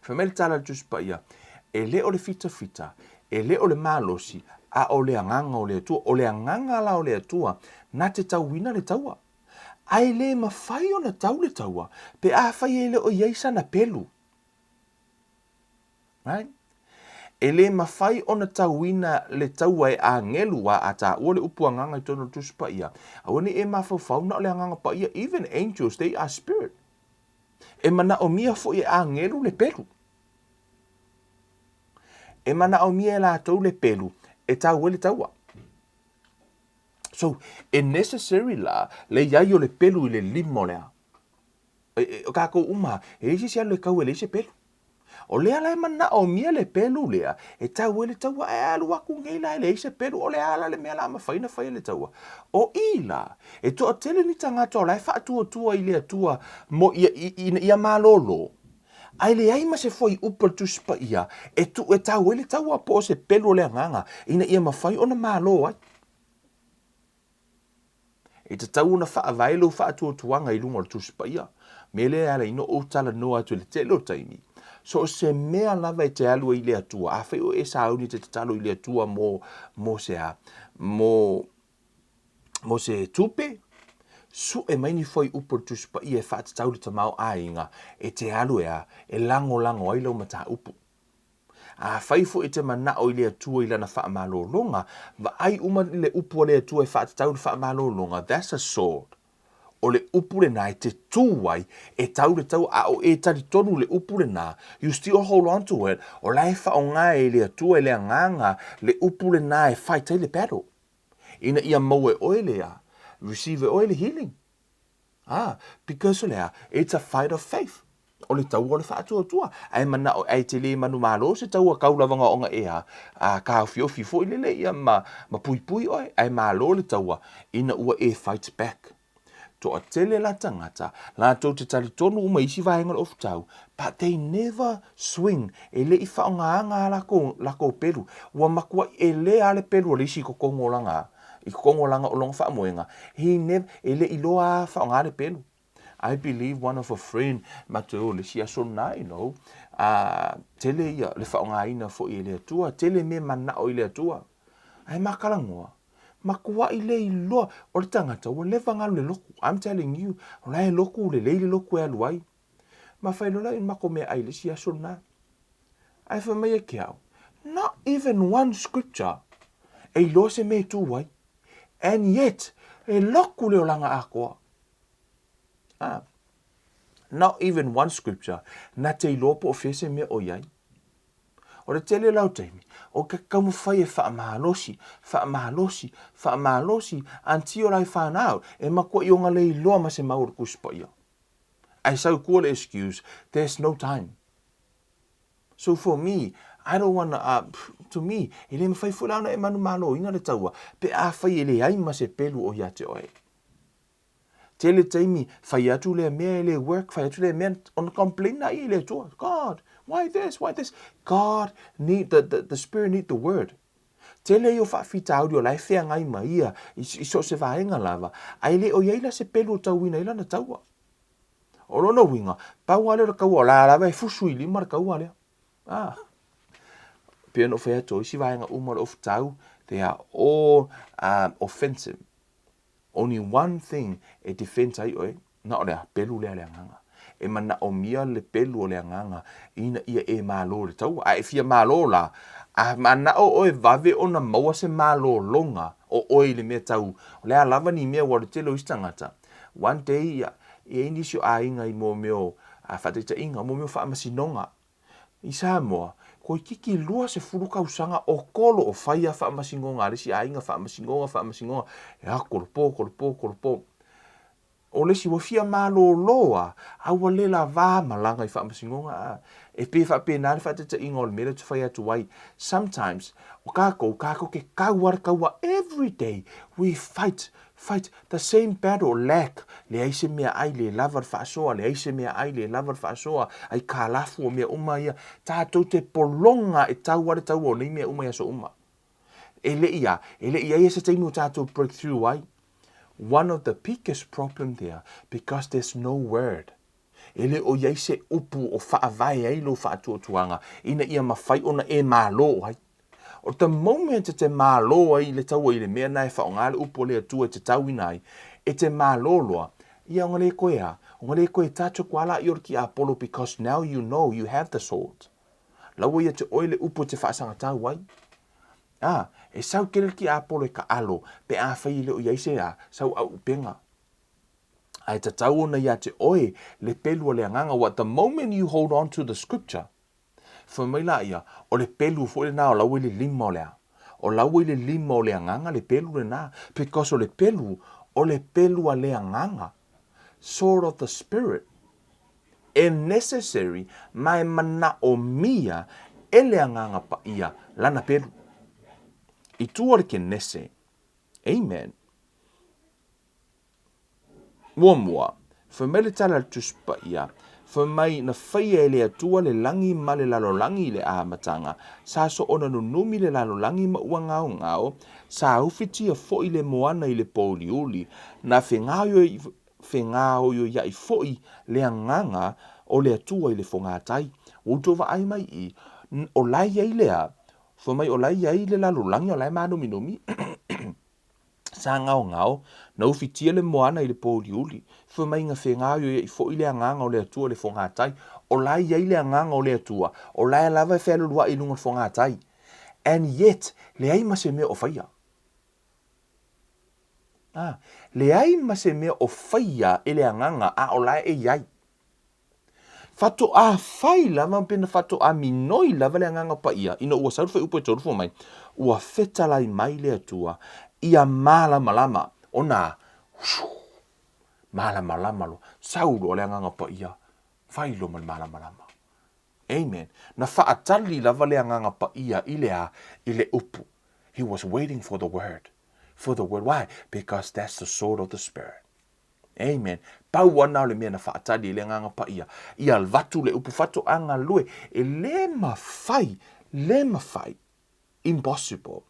Fai mai le tala a le Tusi Paia, e le o le fitafita, e le o le malosi, a o le Agaga o le Atua. O le Agaga la o le Atua, na te tauina le taua. Ae le mafai ona tau le taua, pe afai e le o i ai sana pelu. Right? E le mafai ona tauina le taua e agelu a a taua le upu agaga i totonu o le Tusi Paia, aua ne i e mafaufau na o le Agaga Paia, even angels they are spirit. E manaomia foi e agelu le pelu. E manaomia e latou le pelu e tau ai le taua. So, e necessary la le i ai o le pelu i le lima o le a? E, e, o kākou uma, e leai se isi alu e kau e leai se pelu. O lea la e manaomia le pelu lea e tau ai le taua, ae alu aku nei la e leai se pelu, o le a la le mea la mafai ona fai e le taua? O i la, e toatele ni tagata o la e faatuatua i le Atua mo ia, ina ia malōlō, ae leai ma se fuaiupu a le Tusi Paia e tuu e tau ai le taua po o se pelu o le agaga ina ia mafai ona malo ai. E tatau ona faavae lou faatuatuaga i luga o le Tusi Paia. Mea lea e ala ai ona ou talanoa atu i le tele o taimi, so o se mea lava e te alu ai i le Atua, afai oe e sauni e te tatalo i le Atua mo, mo se a, mo, mo se tupe, sue mai ni fuaiupu o le Tusi Paia e faatatau i le tamaoaiga e te alu e a, e lagolago ai lau mataupu. Afai foi e te manao i le Atua i Lana faamalologa, vaai uma i le upu a le Atua e faatatau i le faamalologa, that's a sword. O le upu lena e te tū ai, e tau le tau, a o e talitonu i le upu lena, you still hold on to it, o la e faaaoga e le Atua e le Agaga le upu lena e fight ai le battle. Ina ia maua e oe le a, receive e oe le healing. Ah, because o le a, it's a fight of faith. O le taua o le faatuatua. Ae manao, ae te le manumalo se taua kau lava nga onga e a, a kāofiofī foi lele ia ma, ma puipui oe, ae malo le taua ina ua e fight back. Toatele la tagata, latou te talitonu uma i isi vaega o le ofutau, but they never swing, e le i whaongaanga a lakou, lakou pelu. Ua makuaʻi e le a le pelu o le isi i kokongo o langa, i kokongo o langa o longa whaamoenga. He never, e le i loa a whaonga le pelu. I believe one of a friend, matou o le isi aso na, you know, a tele ia le whaongaina foi e le Atua, tele me manao i le Atua. Ae makalagoa, makuaʻi le iloa o le tagata ua leva ona alu i le loku. I'm telling you, o la e loku lelei le loku e alu ai. Ma fai loa lea i mako meaai i le isi aso lena. Ae fai mai ia ki au, not even one scripture e iloa se mea e tū ai. And yet, e loku le olaga atoa. Ah, not even one scripture na te iloa po o fea se mea o i ai. O le tele la o taimi, o ke taumafai e faamalosi, faamalosi, faamalosi until I find out e matua i ona le iloa ma se mau o le Tusi Paia. Ae sau tua le excuse, there's no time. So for me, I don't wanna, to me, e le mafai foi la ona e manumaloina le taua pe afai e leai ma se pelu o ia te oe. Tele taimi, fai atu lea mea e le work, fai atu lea mea, ona complain na ia i le Atua. God, why this, why this? God need, the, the, the Spirit need the word. Tele ia o faafitauli o la e feagai ma ia i, i so o se vaega lava, ae le o i ai la se pelu o tauina ai lana taua. O lona uiga, pau lava lea o le kaua, o la lava e fusu i lima le kaua lea. Ah. Pei ona ou fai atu, o isi vaega uma o le ofutau, they are all offensive. Only one thing e defense ai oe, na o le a? Pelu lea a le Agaga. E manaomia le pelu o le Agaga ina ia e malo i le taua. A e fia malo la, a manao oe vave ona maua se malologa o oe i le mea tau, o le a lava ni mea ua le tele o isi tagata. One day, ia, e i ai nisi o aiga i mo mea o faataitaiga, mo mea o faamasinoga. I Samoa, toeitiiti 20 tausaga o kolo o fai a faamasinoga a le isi aiga, faamasinoga, faamasinoga, e a kolopo, kolopo, kolopo. O le isi ua fia malolo a, a ua le lavā malaga i faamasinoga a. E pei e faapena le faataitaiga o le mea lea ou te fai atu ai. Sometimes, o kākou, kākou te kau a le kaua everyday, we fight, Fight the same battle, lack, leai se meaai, le lava le faasoa, leai se meaai, le lava le faasoa, ai kalafu o mea uma ia, tatou te pologa e tau a le taua o nei mea uma i aso uma. E le i a, e le i ai se taimi o tatou breakthrough ai. One of the biggest problem there, because there's no word. E le o i ai se upu o faavae ai lou faatuatuaga ina ia mafai ona e malo ai. O the moment e te malo ai le taua i le mea na e faaaoga le upu a le Atua e te tauina ai, e te malo loa, ia ona le koe a, ona le koe touch aku a la i o le tiapolo because now you know you have the sword. La ua ia te oe le upu e te faasagatau ai. A, e sau tele le tiapolo e taalo pe afai e le o i ai se a, sau auupega. Ae tatau ona ia te oe le pelu a le Agaga, aua the moment you hold on to the scripture, fai mai laia, o le pelu foi lena o la ua i le lima o le a? O la ua i le lima o le Agaga le pelu lena, because o le pelu, o le pelu a le Agaga, sword of the Spirit, e necessary ma e manaomia e le Agaga Paia lana pelu. I tua o le Kenese. Amen. Muamua, fai mai le tala a le Tusi Paia, fai mai na faia e le Atua le lagi ma le lalolagi i le amataga, sa soona nunumi le lalolagi ma ua gaogao, sa ufitia foi le moana i le pouliuli, na fegaoioiaʻi foi le agaga o le Atua i le fogatai. Ua outou vaai mai i, o la e i ai le a? Fai mai o la e i ai le lalolagi o la e mānominumi. Sa gaogao, na ufitia le moana i le pouliuli, fai mai na fegaoioiaʻi foi le agaga o le Atua i le fogatai. O la e i ai le agaga o le Atua, o la e lava e fealualuaʻi i luga o le fogatai. And yet, leai ma se mea o faia. Ah, leai ma se mea o faia e le agaga, a o la e i ai. Faatoa fai lava pe na faatoa minoi lava le Agaga Paia ina ua sau le fuaiupu e 3 fai mai, ua fetalai mai le Atua ia malamalama ona whew, malamalama loa, sau loa le Agaga Paia, fai loa ma le malamalama. Amen. Na faatali lava le Agaga Paia i le a? I le upu. He was waiting for the word. For the word. Why? Because that's the sword of the Spirit. Amen. Pau ana o le mea na faatali e le Agaga Paia, ia avatu le upu faatoa galue, e le mafai, le mafai, impossible,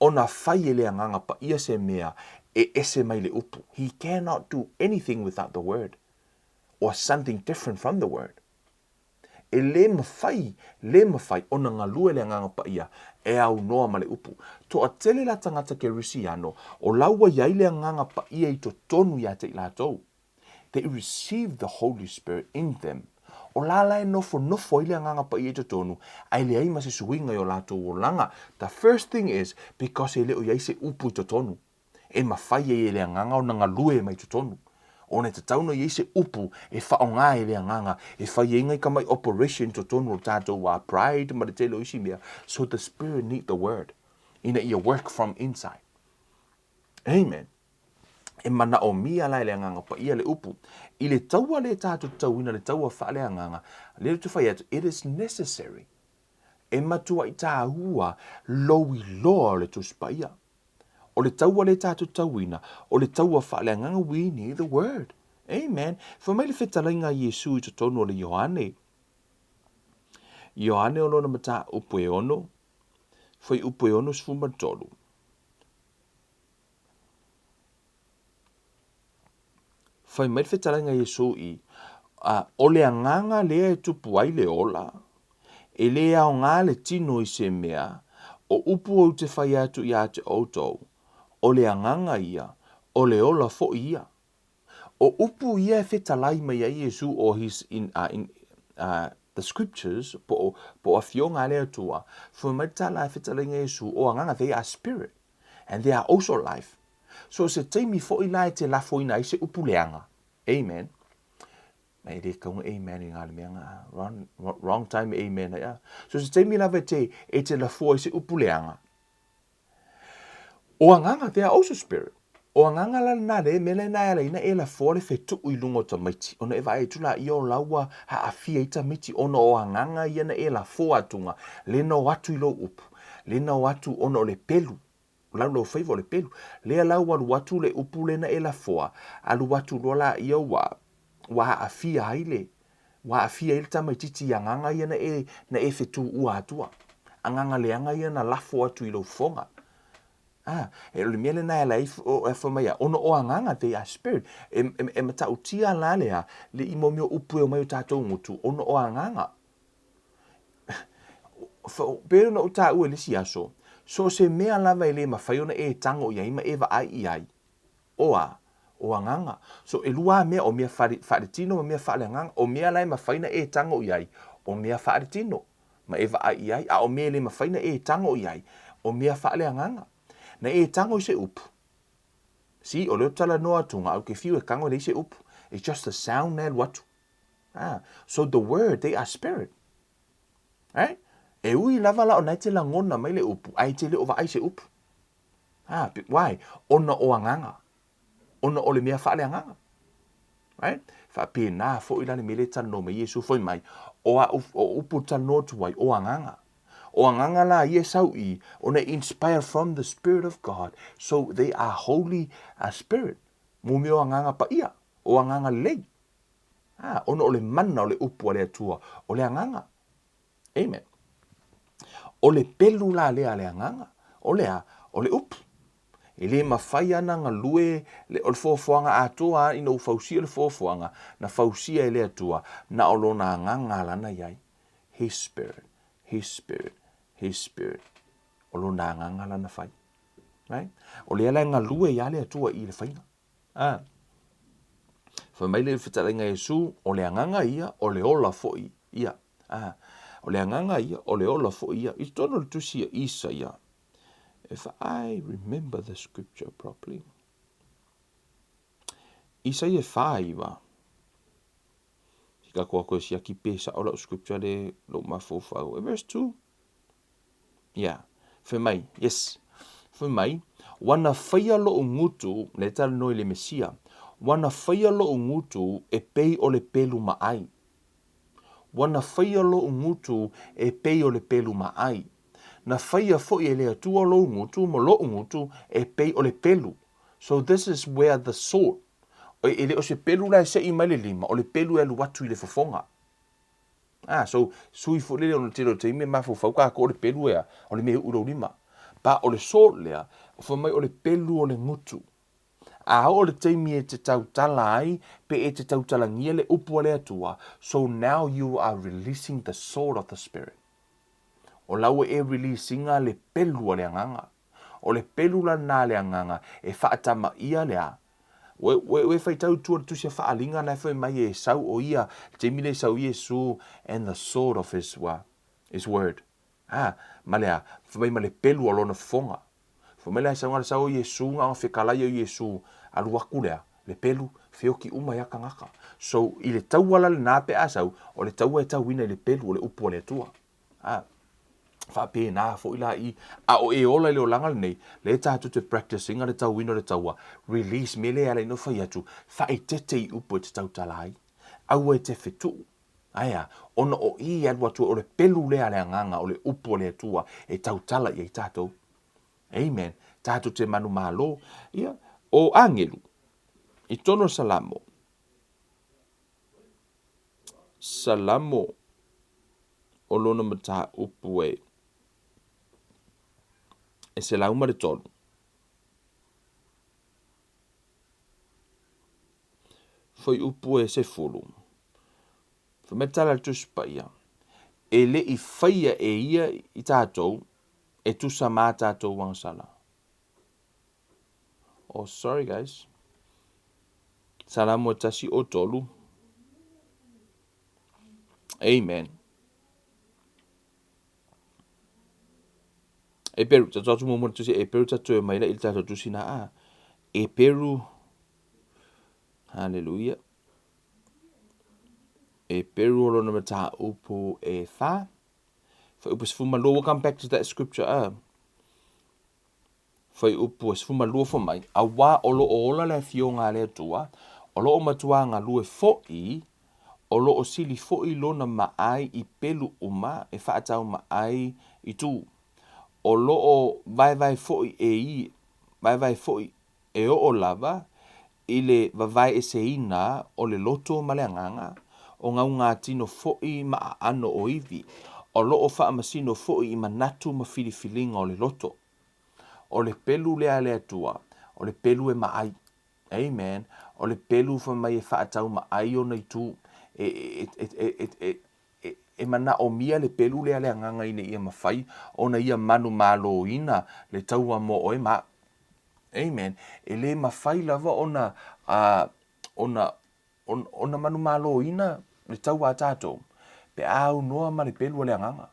ona fai e le Agaga Paia se mea e ese mai le upu. He cannot do anything without the word, or something different from the word. E le mafai, le mafai ona galue le Agaga Paia e aunoa ma le upu. Toatele la tagata Kerisiano, o la ua i ai le Agaga Paia i totonu ia te i latou. They received the Holy Spirit in them. O la la e nofonofo ai le Agaga Paia i totonu, a e leai ma se suiga i o latou olaga. The first thing is, because e le o i ai se upu i totonu. E mafai ai e le Agaga ona galue mai totonu, ona e tatau ona i ai se upu e faaaoga ai e le Agaga e fai ai ngai tamai operation i totonu o le tatou wā pride ma le tele o isi mea, so the Spirit need the word ina ia work from inside. Amen. E manaomia la e le Agaga Paia le upu. I le taua lea tatou te tauina le taua faaleagaga, lea ou te fai atu, it is necessary. E matuai tāua lou iloa o le Tusi Paia. O le taua lea tatou tauina, o le taua faaleagaga, we need the word. Amen. Fai mai le fetalaiga a Iesu i totonu o le Ioane. Ioane o lona mataupu e ono, fuaiupu e 63. Fai mai le fetalaiga a Iesu i, a, o le agaga lea e tupu ai le ola, e le aoga le tino i se mea, o upu ou te fai atu ia te outou, o le agaga ia, o le ola foi ia. O upu ia e fetalai mai ai Iesu o his in, uh, in, uh, the scriptures, po o, po o afioga a le Atua, fai mai le tala e fetalaiga Iesu, o agaga, they are spirit. And they are also life. So se taimi foi la e te lafoina ai se upu leaga. Amen. Mai le kaunga amen i ngā le mea ngā. Wrong, wrong time amen ai a. So se taimi lava e te, e te lafoa ai se upu leaga. O agaga, they are also spirit. O agaga la lena le mea lena e ala ina e lafoa le fetuu i luga o tamaiti. Ona e vaai atu la ia o la ua haafia ai tamaiti ona o agaga ia na e lafoa atuga lena o atu i lou upu. Lena o atu ona o le pelu, laulau faiva o le pelu. Lea la ua alu atu le upu lena e lafoa, alu atu loa laia ua, ua aafia ai le, ua aafia ai le tamaititi i agaga ia na e, na e fetuua atua. Agaga leaga ia na lafo atu i lou fofoga. Ah, e o le mea lena e ala ai, e fai mai a, ona o agaga, they are spirit. E, e, e matautia la lea, le i mo mea o upu e omai o tatou gutu, ona o agaga. Pei ona ou taua i le isi aso, so o se mea lava e le mafai ona e tago i ai ma e vaai i ai, o a? O agaga. So ʻelua lava mea, o mea faaletino ma mea faaleagaga. O mea la e mafai ona e tago i ai, o mea faaletino. ma e vaai i ai, a o mea e le mafai ona e tago i ai, o mea faaleagaga. Na e tago i se upu, see, o lea ou te talanoa atuga, ae ou te fiu e tago e leai se upu. It's just a sound na e alu atu. Ah, so the word, they are spirit. Right? E ui lava la o na e te lagona mai le upu, ae e te le o vaai i se upu. Ah, why? Ona o agaga. Ona o le mea faaleagaga. Right? Faapena foi la le mea lea e talanoa mai ai Iesu fai mai, o au, o upu e talanoa atu ai, o agaga. O agaga la ia e sau i, ona e inspire from the Spirit of God, so they are holy spirit. Mo mea o agaga paia, o agaga lelei. Ah, ona o le mana o le upu a le Atua, o le agaga. Amen. O le pelu la lea a le agaga, o le a? O le upu. E le mafai ana galue le, o le foafoaga atoa a ina ua fausia le foafoaga, na fausia e le Atua, na o lona agaga lana i ai. His spirit, His spirit, His spirit. O lona agaga lana fai. Right? O lea la e galue ia le Atua i le faiga. A. Fai mai le fetalaiga Iesu, o le agaga ia, o le ola foi ia. A. O le agaga ia, o le ola foi ia. I totonu o le tusi a Isaia, if I remember the scripture properly, Isaia 49, Si ka koa koe siaki pe sao lau scripture le lou mafaufau. Verse 2. Yeah. Fai mai, yes. Fai mai, ua na faia loʻu gutu, lea e talanoa i le Mesia, ua na faia loʻu gutu e pei o le pelu maʻai. Ua na faia loʻu gutu e pei o le pelu maʻai. Na faia foi e le Atua lou gutu ma loʻu gutu e pei o le pelu. So this is where the sword, e le o se pelu la e sei mai le lima, o le pelu e alu atu i le fofoga. Ah, so, sui foi lele ona tele o taimi e mafaufau kākou o le pelu ea, o le mea e uu i lou lima. But o le sword lea, fai mai o le pelu o le gutu. A oo le taimi e te tautala ai, pe e te tautalagia le upu a le Atua, so now you are releasing the sword of the Spirit. O la ua e release ina le pelu a le Agaga. O le pelu la lena a le Agaga e faatamaia le a? Ua, ua, ua e faitau i tua le tusi a Faaaliga na e fai mai e Esau o ia, le taimi lea e sau Iesu and the sword of his, wa, his word. A, ma le a? Fai mai ma le pelu o lona fofoga. Fai mai la e sau le sau o Iesu, na ona fekalai o Iesu, alu atu lea, le pelu, feoki uma ia tagata. So, i le taua la lena pe a sau, o le taua e tauina i le pelu o le upu a le Atua. A, faapena foi la i, a o e ola i le olaga lenei, lea tatou te practice ina le tauina o le taua, release, mea lea e ala ai ona fai atu, faaeteete i upu e te tautala ai. Aua e te fetuu. Ae a? Ona o i e alu atu ai, o le pelu lea a le Agaga, o le upu a le Atua e tautala i ai tatou. Amen. Tatou te manumalo. Ia, o agelu, i totonu o le Salamo, Salamo o lona mataupu e, e 103. Fuaiupu e 10. Fai mai le tala a le Tusi Paia, E le i faia e ia i tatou e tusa ma a tatou agasala. Oh, sorry guys. Salamo e tasi o tolu. Amen. E peru, tatou atu muamua le tusi, e peru tatou e mai la i le tatou tusi na a. E peru, hallelujah. E peru o lona mataupu e wha. Whaiupu 12, we'll come back to that scripture. Whaiupu 12 fo mai, auā o lo o ola le afioga a le Atua, o lo o matuā galue foʻi, o lo o sili foʻi lona maʻai i pelu uma e faatau maʻai i tu. O lo o vaevae foʻi e i, vaevae foʻi e oo lava i le vavaeeseina o le loto ma le agaga, o gaugatino foʻi ma aano o ivi, o lo o faamasino foʻi i manatu ma filifiliga o le loto. O le pelu lea a le Atua, o le pelu e maʻai. Amen. O le pelu fai mai e faatau maʻai ona itu. E, e, e, e, e, e, e, e manaʻomia le pelu lea a le Agaga ina ia mafai ona ia manumaloina le taua mo oe ma aʻu. Amen. E le mafai lava ona, uh, ona, ona, ona manumaloina le taua a tatou pe a aunoa ma le pelu a le Agaga.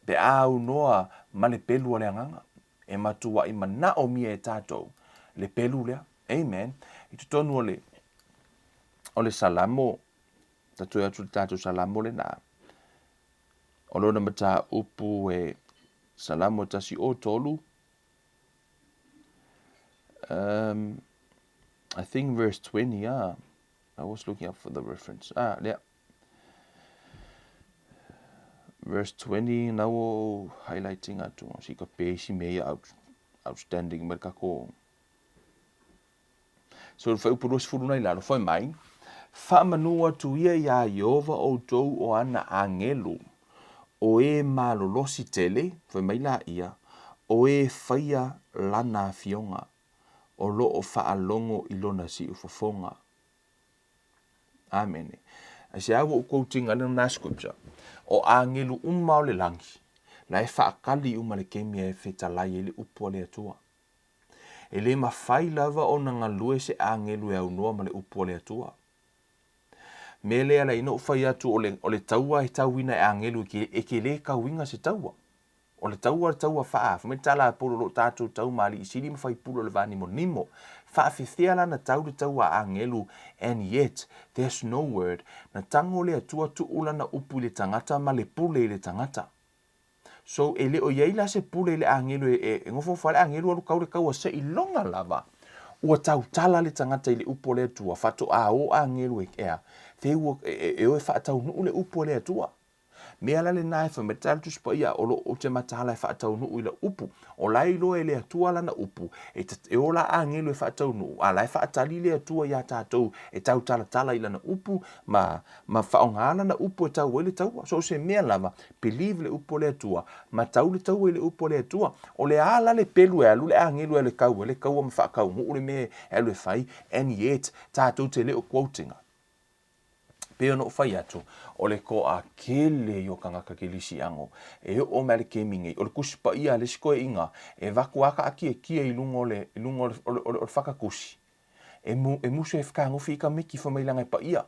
Pe a aunoa ma le pelu a le Agaga, e matuaʻi manaʻomia e tatou le pelu lea. Amen. I totonu o le, o le Salamo, ta toe atu le tatou Salamo lena, o lona mataupu e Salamo 103, I think verse 20, I was looking up for the reference. Ah, lea. Verse 20, na ua highlighting atu, si ka pe isi mea ia out, outstanding ma le kako. So, le fuaiupu 20 na i lalo, fai mai, Faamanu atu ia iā Ieova outou o ana agelu, o e malolosi tele, fai mai laia, o e faia lana afioga, o lo o faalogo i lona siufofoga. Amene. Aisea ua ou quote-ina ai lena scripture? O agelu uma o le lagi, la e faakali uma le kemi e fetalai ai le upu a le Atua. E le mafai lava ona galue se agelu e aunoa ma le upu a le Atua. Mea lea la ina ou fai atu o le, o le taua e tauina e agelu e ke, e ke le kauiga se taua. O le taua le taua faa, fai mai le tala a Paulo o lo o tatou tau ma alii sili ma faipule o le vanimonimo. Faafefea la na tau le taua a agelu and yet there's no word na tango le Atua tuu lana upu i le tagata ma le pule i le tagata. So e le o i ai la se pule i le agelu e, e nofonofo ai le agelu alu kau le kaua seiloga lava ua tautala le tagata i le upu a le Atua faatoa o agelu e, ea, they were, e, e, e o e faataunuu le upu a le Atua. Mea la lena e fai mai le Tusi Paia, o lo o te mataala e faataunuu i lau upu. O la e iloa e le Atua lana upu, e, e o la agelu e faataunuu, a la e faatali le Atua iā tatou e tautalatala i lana upu, ma, ma faaaoga lana upu e tau ai le taua. So o se mea lava, believe le upu a le Atua, ma tau le taua i le upu a le Atua. O le a la le pelu e alu le agelu e alu e kau ai le kaua ma faakaunuu le mea e alu e fai, and yet, tatou te le o quote-ina. Pei ona ou fai atu, o le toatele ia o tagata kelisiano e oo mai le kemi nei, o le Tusi Paia a le isi toeaiina, e avatu lava taatietie i luga o le, i luga o le, o le, o le fatatusi, e, mu, e musu e fetagofi i tamaiti fai mai leaga e paia.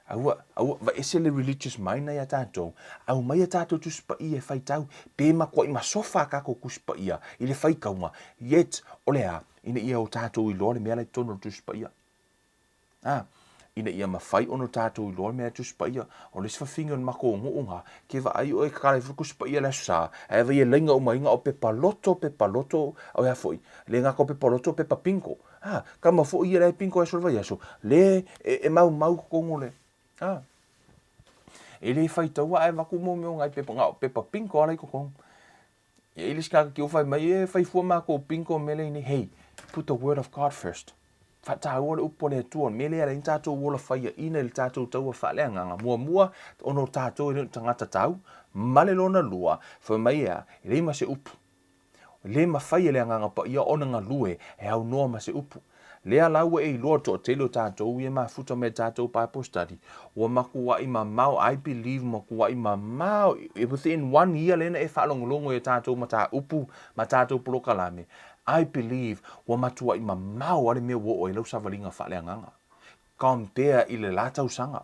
Aua, aua, vaese le religious mind na iā tatou, aumai a tatou Tusi Paia e faitau, pe matuai masofa a tatou Tusi Paia i le faitauga, yet, o le a? Ina ia o tatou iloa le mea la i totonu o le Tusi Paia. Ā, ina ia mafai ona tatou iloa le mea Tusi Paia, o le isi fafine o le matou nuu na, ke vaai oe tatala ifo le Tusi Paia i le Aso Sa, ae vaai e laina uma ai na o pepa loto, pepa loto, o le a foi, le gata o pepa loto, pepa bingo. Ā, tama foi ia la e bingo i aso o le vaiaso, le e, e maumau i totonu o le, ā, e le faitaua ae avatu mo mea o nai pepa, na o pepa bingo lava la i totonu. E i le isi tagata ke fai mai, e fai fua makou bingo mea lea nei, hey, put the word of God first. Faataua le upu a le Atua, mea lea e ala ai tatou ola faiaina i le tatou taua faaleagaga. Muamua, ona o tatou e le o ni tagata tau, ma le lona lua, fai mai e a, e leai ma se upu. E le mafai e le Agaga Paia ona galue e aunoa ma se upu. Lea la ua e iloa le toatele o tatou ia e mafuta mai i le tatou Bible study, ua matuai mamao, I believe matuai mamao, within one year lea na e faalogologo i a tatou mataupu ma tatou polokalame, I believe ua matuai mamao lava le mea ua oo ai lau savaliga faaleagaga. Compare i le la tausaga.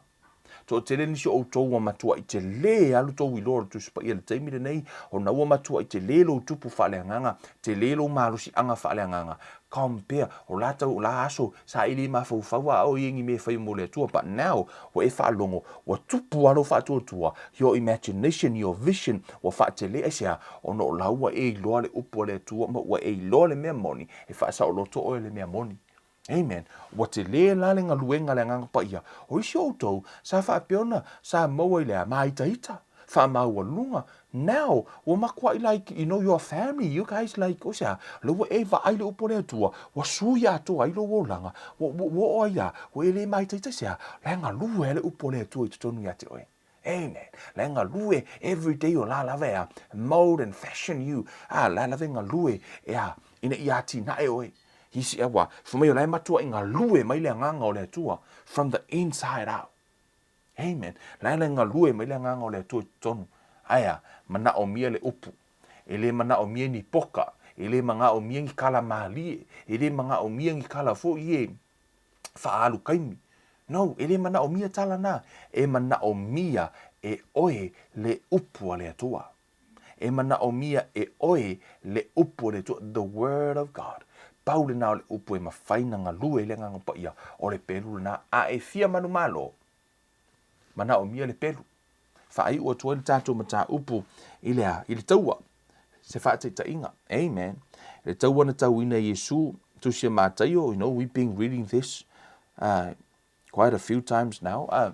Toatele nisi o outou ua matuai tele alu tou iloa o le Tusi Paia i le taimi lenei, ona ua matuai tele lou tupu faaleagaga, tele lou malosiaga faaleagaga. Compare, o la tau, o la aso, sa e le mafaufau a o i ni mea e faia mo le Atua, but now, ua e faalogo, ua tupu lava lou faatuatua, your imagination, your vision, ua faatele, aisea? Ona o la ua e iloa le upu a le Atua, ma ua e iloa le mea moni, e faasaoloto oe i le mea moni. Amen. Ua tele la le galuega a le Agaga Paia. O isi o outou, sa faapea ona sa maua i le a? Māitaita, faamaualuga. Now, ua matuai like, you know, your family, you guys like, o se a? O lea ua e vaai i le upu a le Atua, ua sui atoa ai lou olaga, ua, ua, ua oo ai a? Ua e le māitaita i se a? La e galue ai le upu a le Atua i totonu ia te oe. Amen. La e galue every day o la lava e a mold and fashion you. A la lava e galue e a ina ia atinae oe. Hisi aua, fai mai o la e matuai galue mai le agaga o le Atua from the inside out. Amen. La e galue mai le agaga o le Atua i totonu. Ae a, manaomia le upu. E le manaomia ni poka, e le manaomia ni kala malie, e le manaomia ni kala foi e faaalu kaimi. No, e le manaomia tala na, e manaomia e oe le upu a le Atua. E manaʻomia e ʻoe le upu o le Atua, the word of God. Pau lena o le upu e mafai na galue i le Agaga Paia, o le pelu lena, a e fia manumalo, manaʻomia le pelu. Faaiu atu ai le tatou mataupu i le a? I le taua. Se faataitaiga. Amen. Le taua na tauina e Iesu, Tusi a Mataio, you know, we've been reading this uh, quite a few times now. Uh,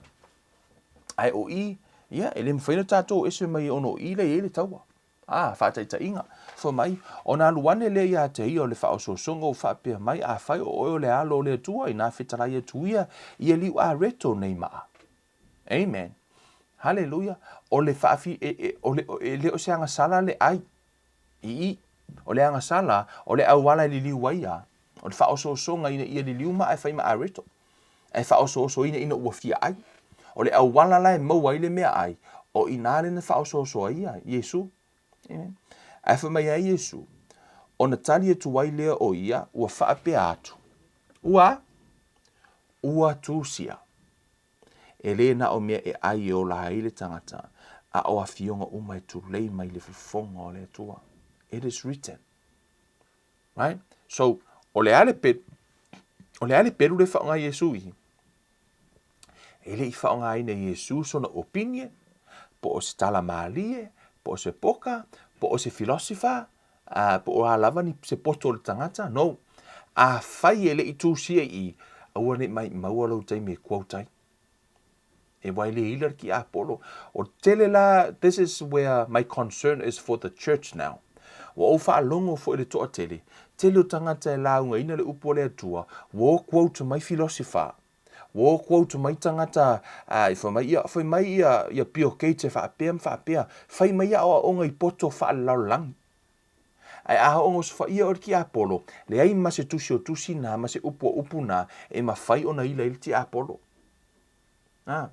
ae o i, ia, e le mafai na tatou ese mai ona o i lea i ai le taua. A, faataitaiga, fai mai, ona alu ane lea ia te ia o le faaosoosoga ua faapea mai, Afai o oe o le Alo o le Atua, inā fetalai atu ia ia liu areto nei maa. Amen. Haleluia. O le faafi, e, e, o le, e le o se agasala le ai. Ii, o le agasala, o le auala e liliu ai a. O le faaosoosoga ina ia liliu maa e fai ma areto. Ae faaosoosoina ina ua fia ai. O le auala la e maua ai le meaai, o i ina lea na faaosooso ai ia Iesu. Amen. Ae fai mai ai Iesu, ona tali atu ai lea o ia ua faapea atu, Ua, ua tusia. E le na o mea e ai e ola ai le tagata, a o afioga uma e tulei mai le fofoga o le Atua. It is written. Right? So, o le a le pelu, o le a le pelu le whaonga Iesu i? E le i whaonga ina Iesu sona opinion, po o se tala mālie, po o se poka, po o se philosopher, uh, po o a lava ni se poto o le tangata, no. A whai e le i tūsia i, aua nei mai maua lou taimi e quote ai. E wai le ila ki Apollo. O tele la, this is where my concern is for the church now. Ua ou faalogo foi le toatele, tele o tagata e laugaina le upu a le Atua, ua o quote mai philosopher, ua o quote mai tagata uh, i fai mai ia, fai mai ia, ia Bill Gates e faapea ma faapea, fai mai aoaoga i poto faalelalolagi. Ae a oo osofaia o le tiapolo, leai ma se tusi o tusi na ma se upu o upu na e mafai ona ila ai le tiapolo. A,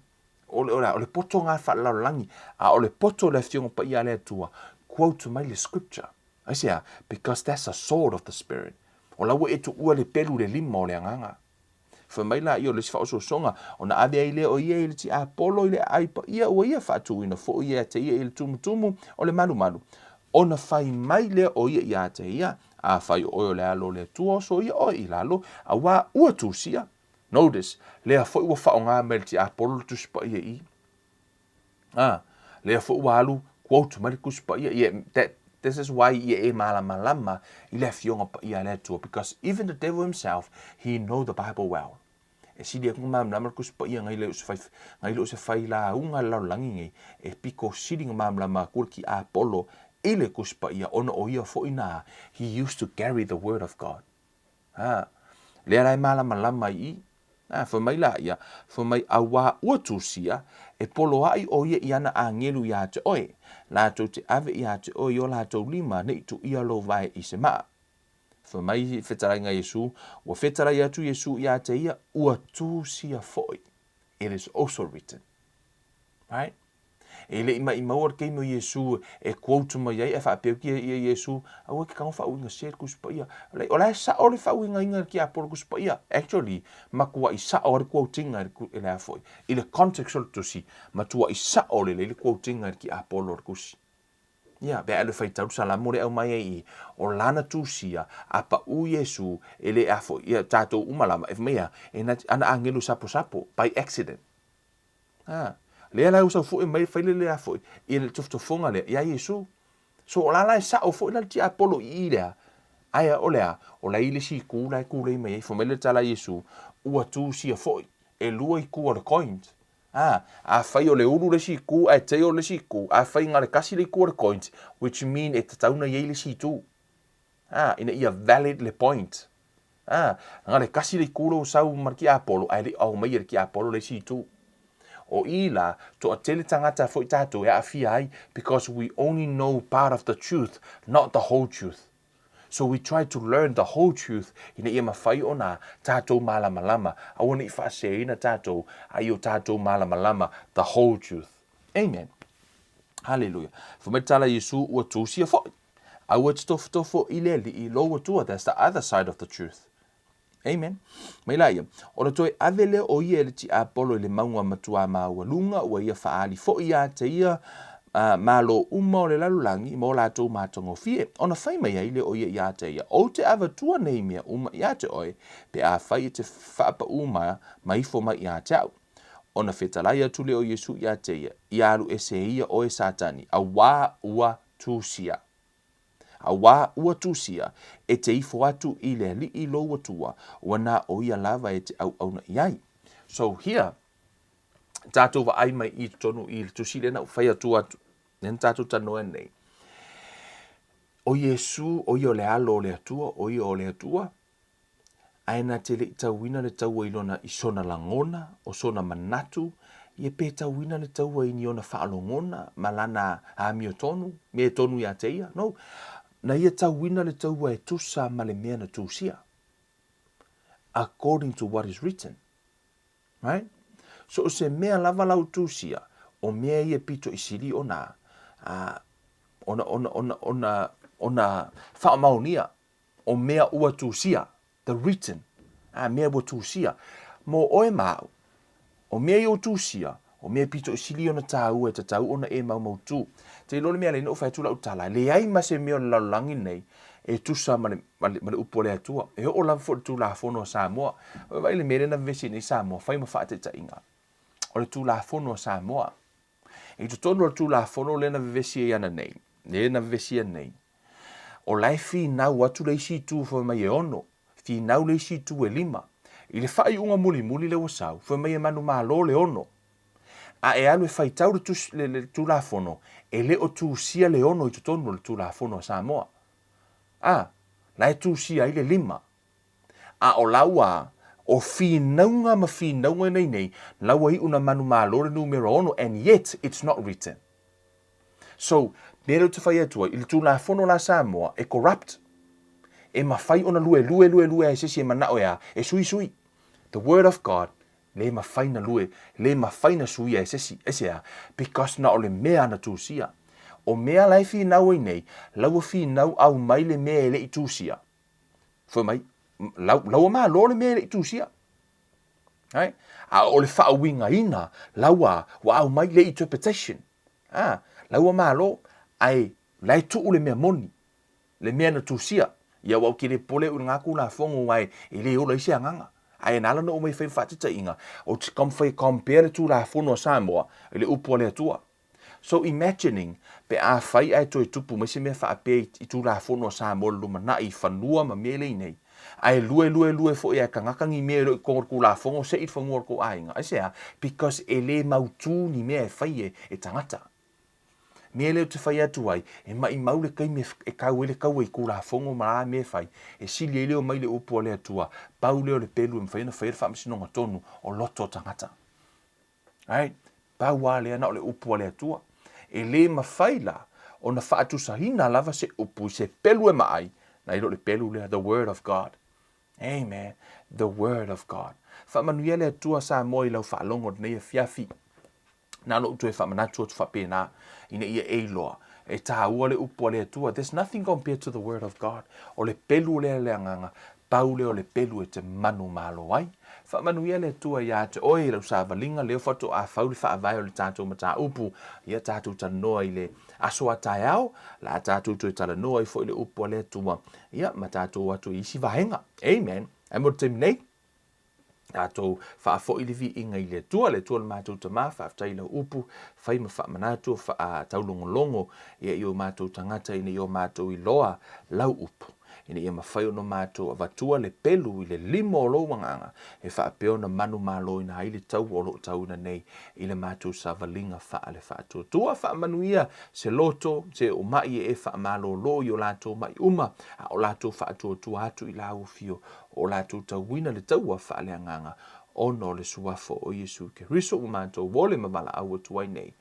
o le, o le, o le poto ngā whaalalolagi, a o le poto o le Afioga Paia a le Atua, quote mai le scripture. Aisea? Because that's a sword of the spirit. O la ua e tuua le pelu le lima o le agaga. Fai mai laia o le isi faaosoosoga, ona ave ai lea o ia i le tiapolo i le aai paia ua ia faatuina foi ia te ia i le tumutumu o le malumalu. Ona fai mai lea o ia iā te ia, Afai o oe o le Alo o le Atua, oso ia oe i lalo, auā ua tusia. Notice, lea foi ua faaaoga mai le tiapolo le Tusi Paia i. A, lea foi ua alu quote mai le Tusi Paia. Yeah, that, this is why ia e malamalama i le Afioga Paia a le Atua, because even the devil himself, he know the Bible well. E sili atu na malamalama le Tusi Paia ngai le o se fai, ngai le o se fai lauga i le lalolagi nei, e pito sili na malamalama atu le tiapolo i le Tusi Paia, ona o ia foi na, he used to carry the word of God. Ā, lea la e malamalama i i. Ā, fai mai lā ia, fai mai, Auā ua tusia, e poloaʻi ʻo ia i ana āngelu iā te ʻoe, lātou te ave iā te ʻoe i o lātou lima ne i tuʻia lou wae i se maʻa. Fai mai fetalaiga Iesū, ua fetalai atu Iesū iā te ia, ua tusia foʻi. It is also written. Right? E le i maʻimau le taimi o Iesū e quote mai ai ae faapea atu ia ia Iesū, aua e te tago faauiga se le Tusi Paia. Like, o la e sao le faauigaina e le tiapolo Tusi Paia. Actually, matuai sao le quote-ina e le a foi. I le context o le Tusi, matuai sao lelei le quote-ina e le tiapolo o le Tusi. Ia, pe a alu e faitau le Salamo lea e aumai ai i, o lana tusia, a paʻu Iesū, e le a foi, ia tatou uma lava, e fai mai a, e na, ana agelu saposapo, by accident. A, lea la ua sau foi mai fai le lea foi i le tofotofoga lea iā Iesu. So o la la e sao foi la le tiapolo i i lea, ae o le a, o la i le isi itu la e tulei mai ai, fai mai le tala a Iesu, ua tusia foi, elua itu o le coins. A, afai o le ulu le isi itu ae tail le isi itu, afai na o le tasi le itu o le coins, which mean e tatau ona i ai le isi itu. A, ina ia valid le point. Ā, na le kasi le itu lou sau ma le tiapolo, ae le i aumaia e le tiapolo le isi itu. O i la, toatele tagata foi tatou e aafia ai, because we only know part of the truth, not the whole truth. So we try to learn the whole truth ina ia mafai ona tatou malamalama, aua ne i faaseseina tatou, a ia o tatou malamalama the whole truth. Amen. Hallelujah. Fai mai le tala a Iesu, ua tusia foi. Aua te tofotofo i le alii lou Atua, that's the other side of the truth. Amen. Mai la ia, ona toe ave lea o ia e le tiapolo i le mauga matuā maualuga, ua ia faaali foi ia te ia, Malo uma o le lalolagi ma o latou matagofie. Ona fai mai ai lea o ia iā te ia, Ou te avatua nei mea uma iā te oe, pe afai e te faapaū ma ifo mai iā te au. Ona fetalai atu lea o Iesu iā te ia, Ia alu ese ia oe Satani, auā ua tusia. Auā ua tusia, e te ifo atu i le Alii lou Atua, ua na o ia lava e te auauna i ai. So here, tatou vaai mai i totonu i le tusi lea na ou fai atu atu, lea na tatou talanoa nei. O Iesu, o ia o le alo o le Atua, o ia o le Atua, ae na te le i tauina le taua i lona i sona lagona, o sona manatu, ia pe tauina le taua i ni ona faalogona ma lana amiotonu, mea tonu ia te ia. No, na ia tauina le taua e tusa ma le mea na tusia. According to what is written. Right? So o se mea lava lau tusia, o mea ia pito i sili ona, ona, ona, ona, ona, ona faamaonia, o mea ua tusia, the written, a mea ua tusia. Mo oe ma au, o mea ia ua tusia, o mea pito i sili ona tāua e tatau ona e maumautu. Te iloa le mea lea ina ou fai atu lau tala, leai ma se mea o le lalolagi nei e tusa ma le, ma le, ma le upu a le Atua. E oo lava foi i le Tulafono a Samoa. Vaai le mea lea na vevesi nei Samoa, fai ma faataitaiga. O le Tulafono a Samoa. I totonu o le Tulafono lea na vevesi ai ana nei, lea na vevesia nei, o la e finau atu le isi itu fai mai e ono, finau le isi itu e lima. I le faaiuga mulimuli lea ua sau, fai mai e manumalo le ono. A e alu e faitau le, tus, le, le Tulafono, e le o tusia le ono i totonu o le Tulafono a Samoa. A, la e tusia ai le lima. A o laua, o finauga ma finauga nei nei, laua iu na manumalo le numera ono, and yet it's not written. So, mea lea ou te fai atu ai, i le Tulafono la Samoa, e corrupt. E mafai ona luelue luelue ai se isi e manao e a, e suisui. The word of God, le mafai na lue, le mafai na suia e se isi, e se a, because na o le mea na tusia. O mea la e finau ai nei, laua finau au mai le mea e le i tusia. Fai mai, lau, laua malo le mea e le i tusia. Right? A o le faauigaina, laua, ua au mai le interpretation. Ah, laua malo, ae la e tuu le mea moni, le mea na tusia. Ia ua ou te le popole au i lena Tulafono aua e le ola ai se agaga. Ae na ala ona ou omai e fai ma faataitaiga, ou te taumafai e compare le Tulafono a Samoa i le upu a le Atua. So imagining, pe afai ae toe tupu mai se mea faapea i Tulafono a Samoa i le lumanai i fanua ma mea lei nei, ae lue lue lue foi ae tagata ni mea e le o i totonu o le Tulafono se i le fanua o le tou aiga. Aisea? Because e le mautū ni mea e fai e tagata. Mea lea ou te fai atu ai, e maʻimau le taimi e kau ai le taua i Tulafono ma a mea e fai, e sili ai le omai le upu a le Atua, pau lea o le pelu e mafai ona fai ai le faamasinoga tonu o loto o tagata. Right? Pau lava lea na o le upu a le Atua. E le mafai la ona faatusaina lava se upu i se pelu e maai, nai lo le pelu lea, the word of God. Amen. The word of God. Faamanuia le Atua Samoa i lau faalogo i lenei afiafi. Na ona ou toe faamanatu atu faapena, ina ia e iloa, e tāua le upu a le Atua. There's nothing compared to the word of God. O le pelu lea le agaga, pau lea o le pelu e te manumalo ai. Faamanuia le Atua iā te oe i lau savaliga, lea faatoa fau le faavae o le tatou mataupu, ia tatou talanoa i le aso a taeao, la tatou toe talanoa ai foi le upu a le Atua, ia ma tatou atu i isi vaega. Amen. Ae mo le taimi nei, tatou faafoi le viiga i le Atua, le Atua o le matou Tama, faafetai i lau upu, fai ma faamanatu, taulogologo ia i o matou tagata ina ia o matou iloa lau upu, ina ia mafai ona matou avatua le pelu i le lima o lou agaga, e faapea ona manumaloina ai le taua o lo o tauina nei i le matou savaliga faale-faatuatua. Faamanuia se loto, se omaʻi e e faamalōlō i o latou maʻi uma, a o latou faatuatua atu i lau afio o latou tauina le taua faaleagaga ona o le Suafa o Iesu Keriso ua matou ole ma valaau atu ai nei.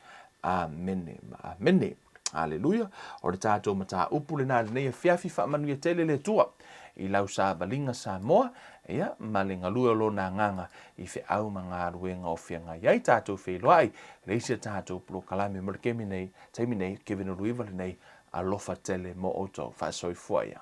Amene ma amene. Aleluia. O le tatou mataupu lena i lenei afiafi, faamanuia tele le Atua i lau savaliga Samoa, ia, ma le galue o Lona Agaga i feau ma galuega o feagai ai tatou feiloai le isi a tatou polokalame mo le kemi nei, taimi nei, Kevin Uluiva lenei, alofa tele mo outou. Faasoifua ia.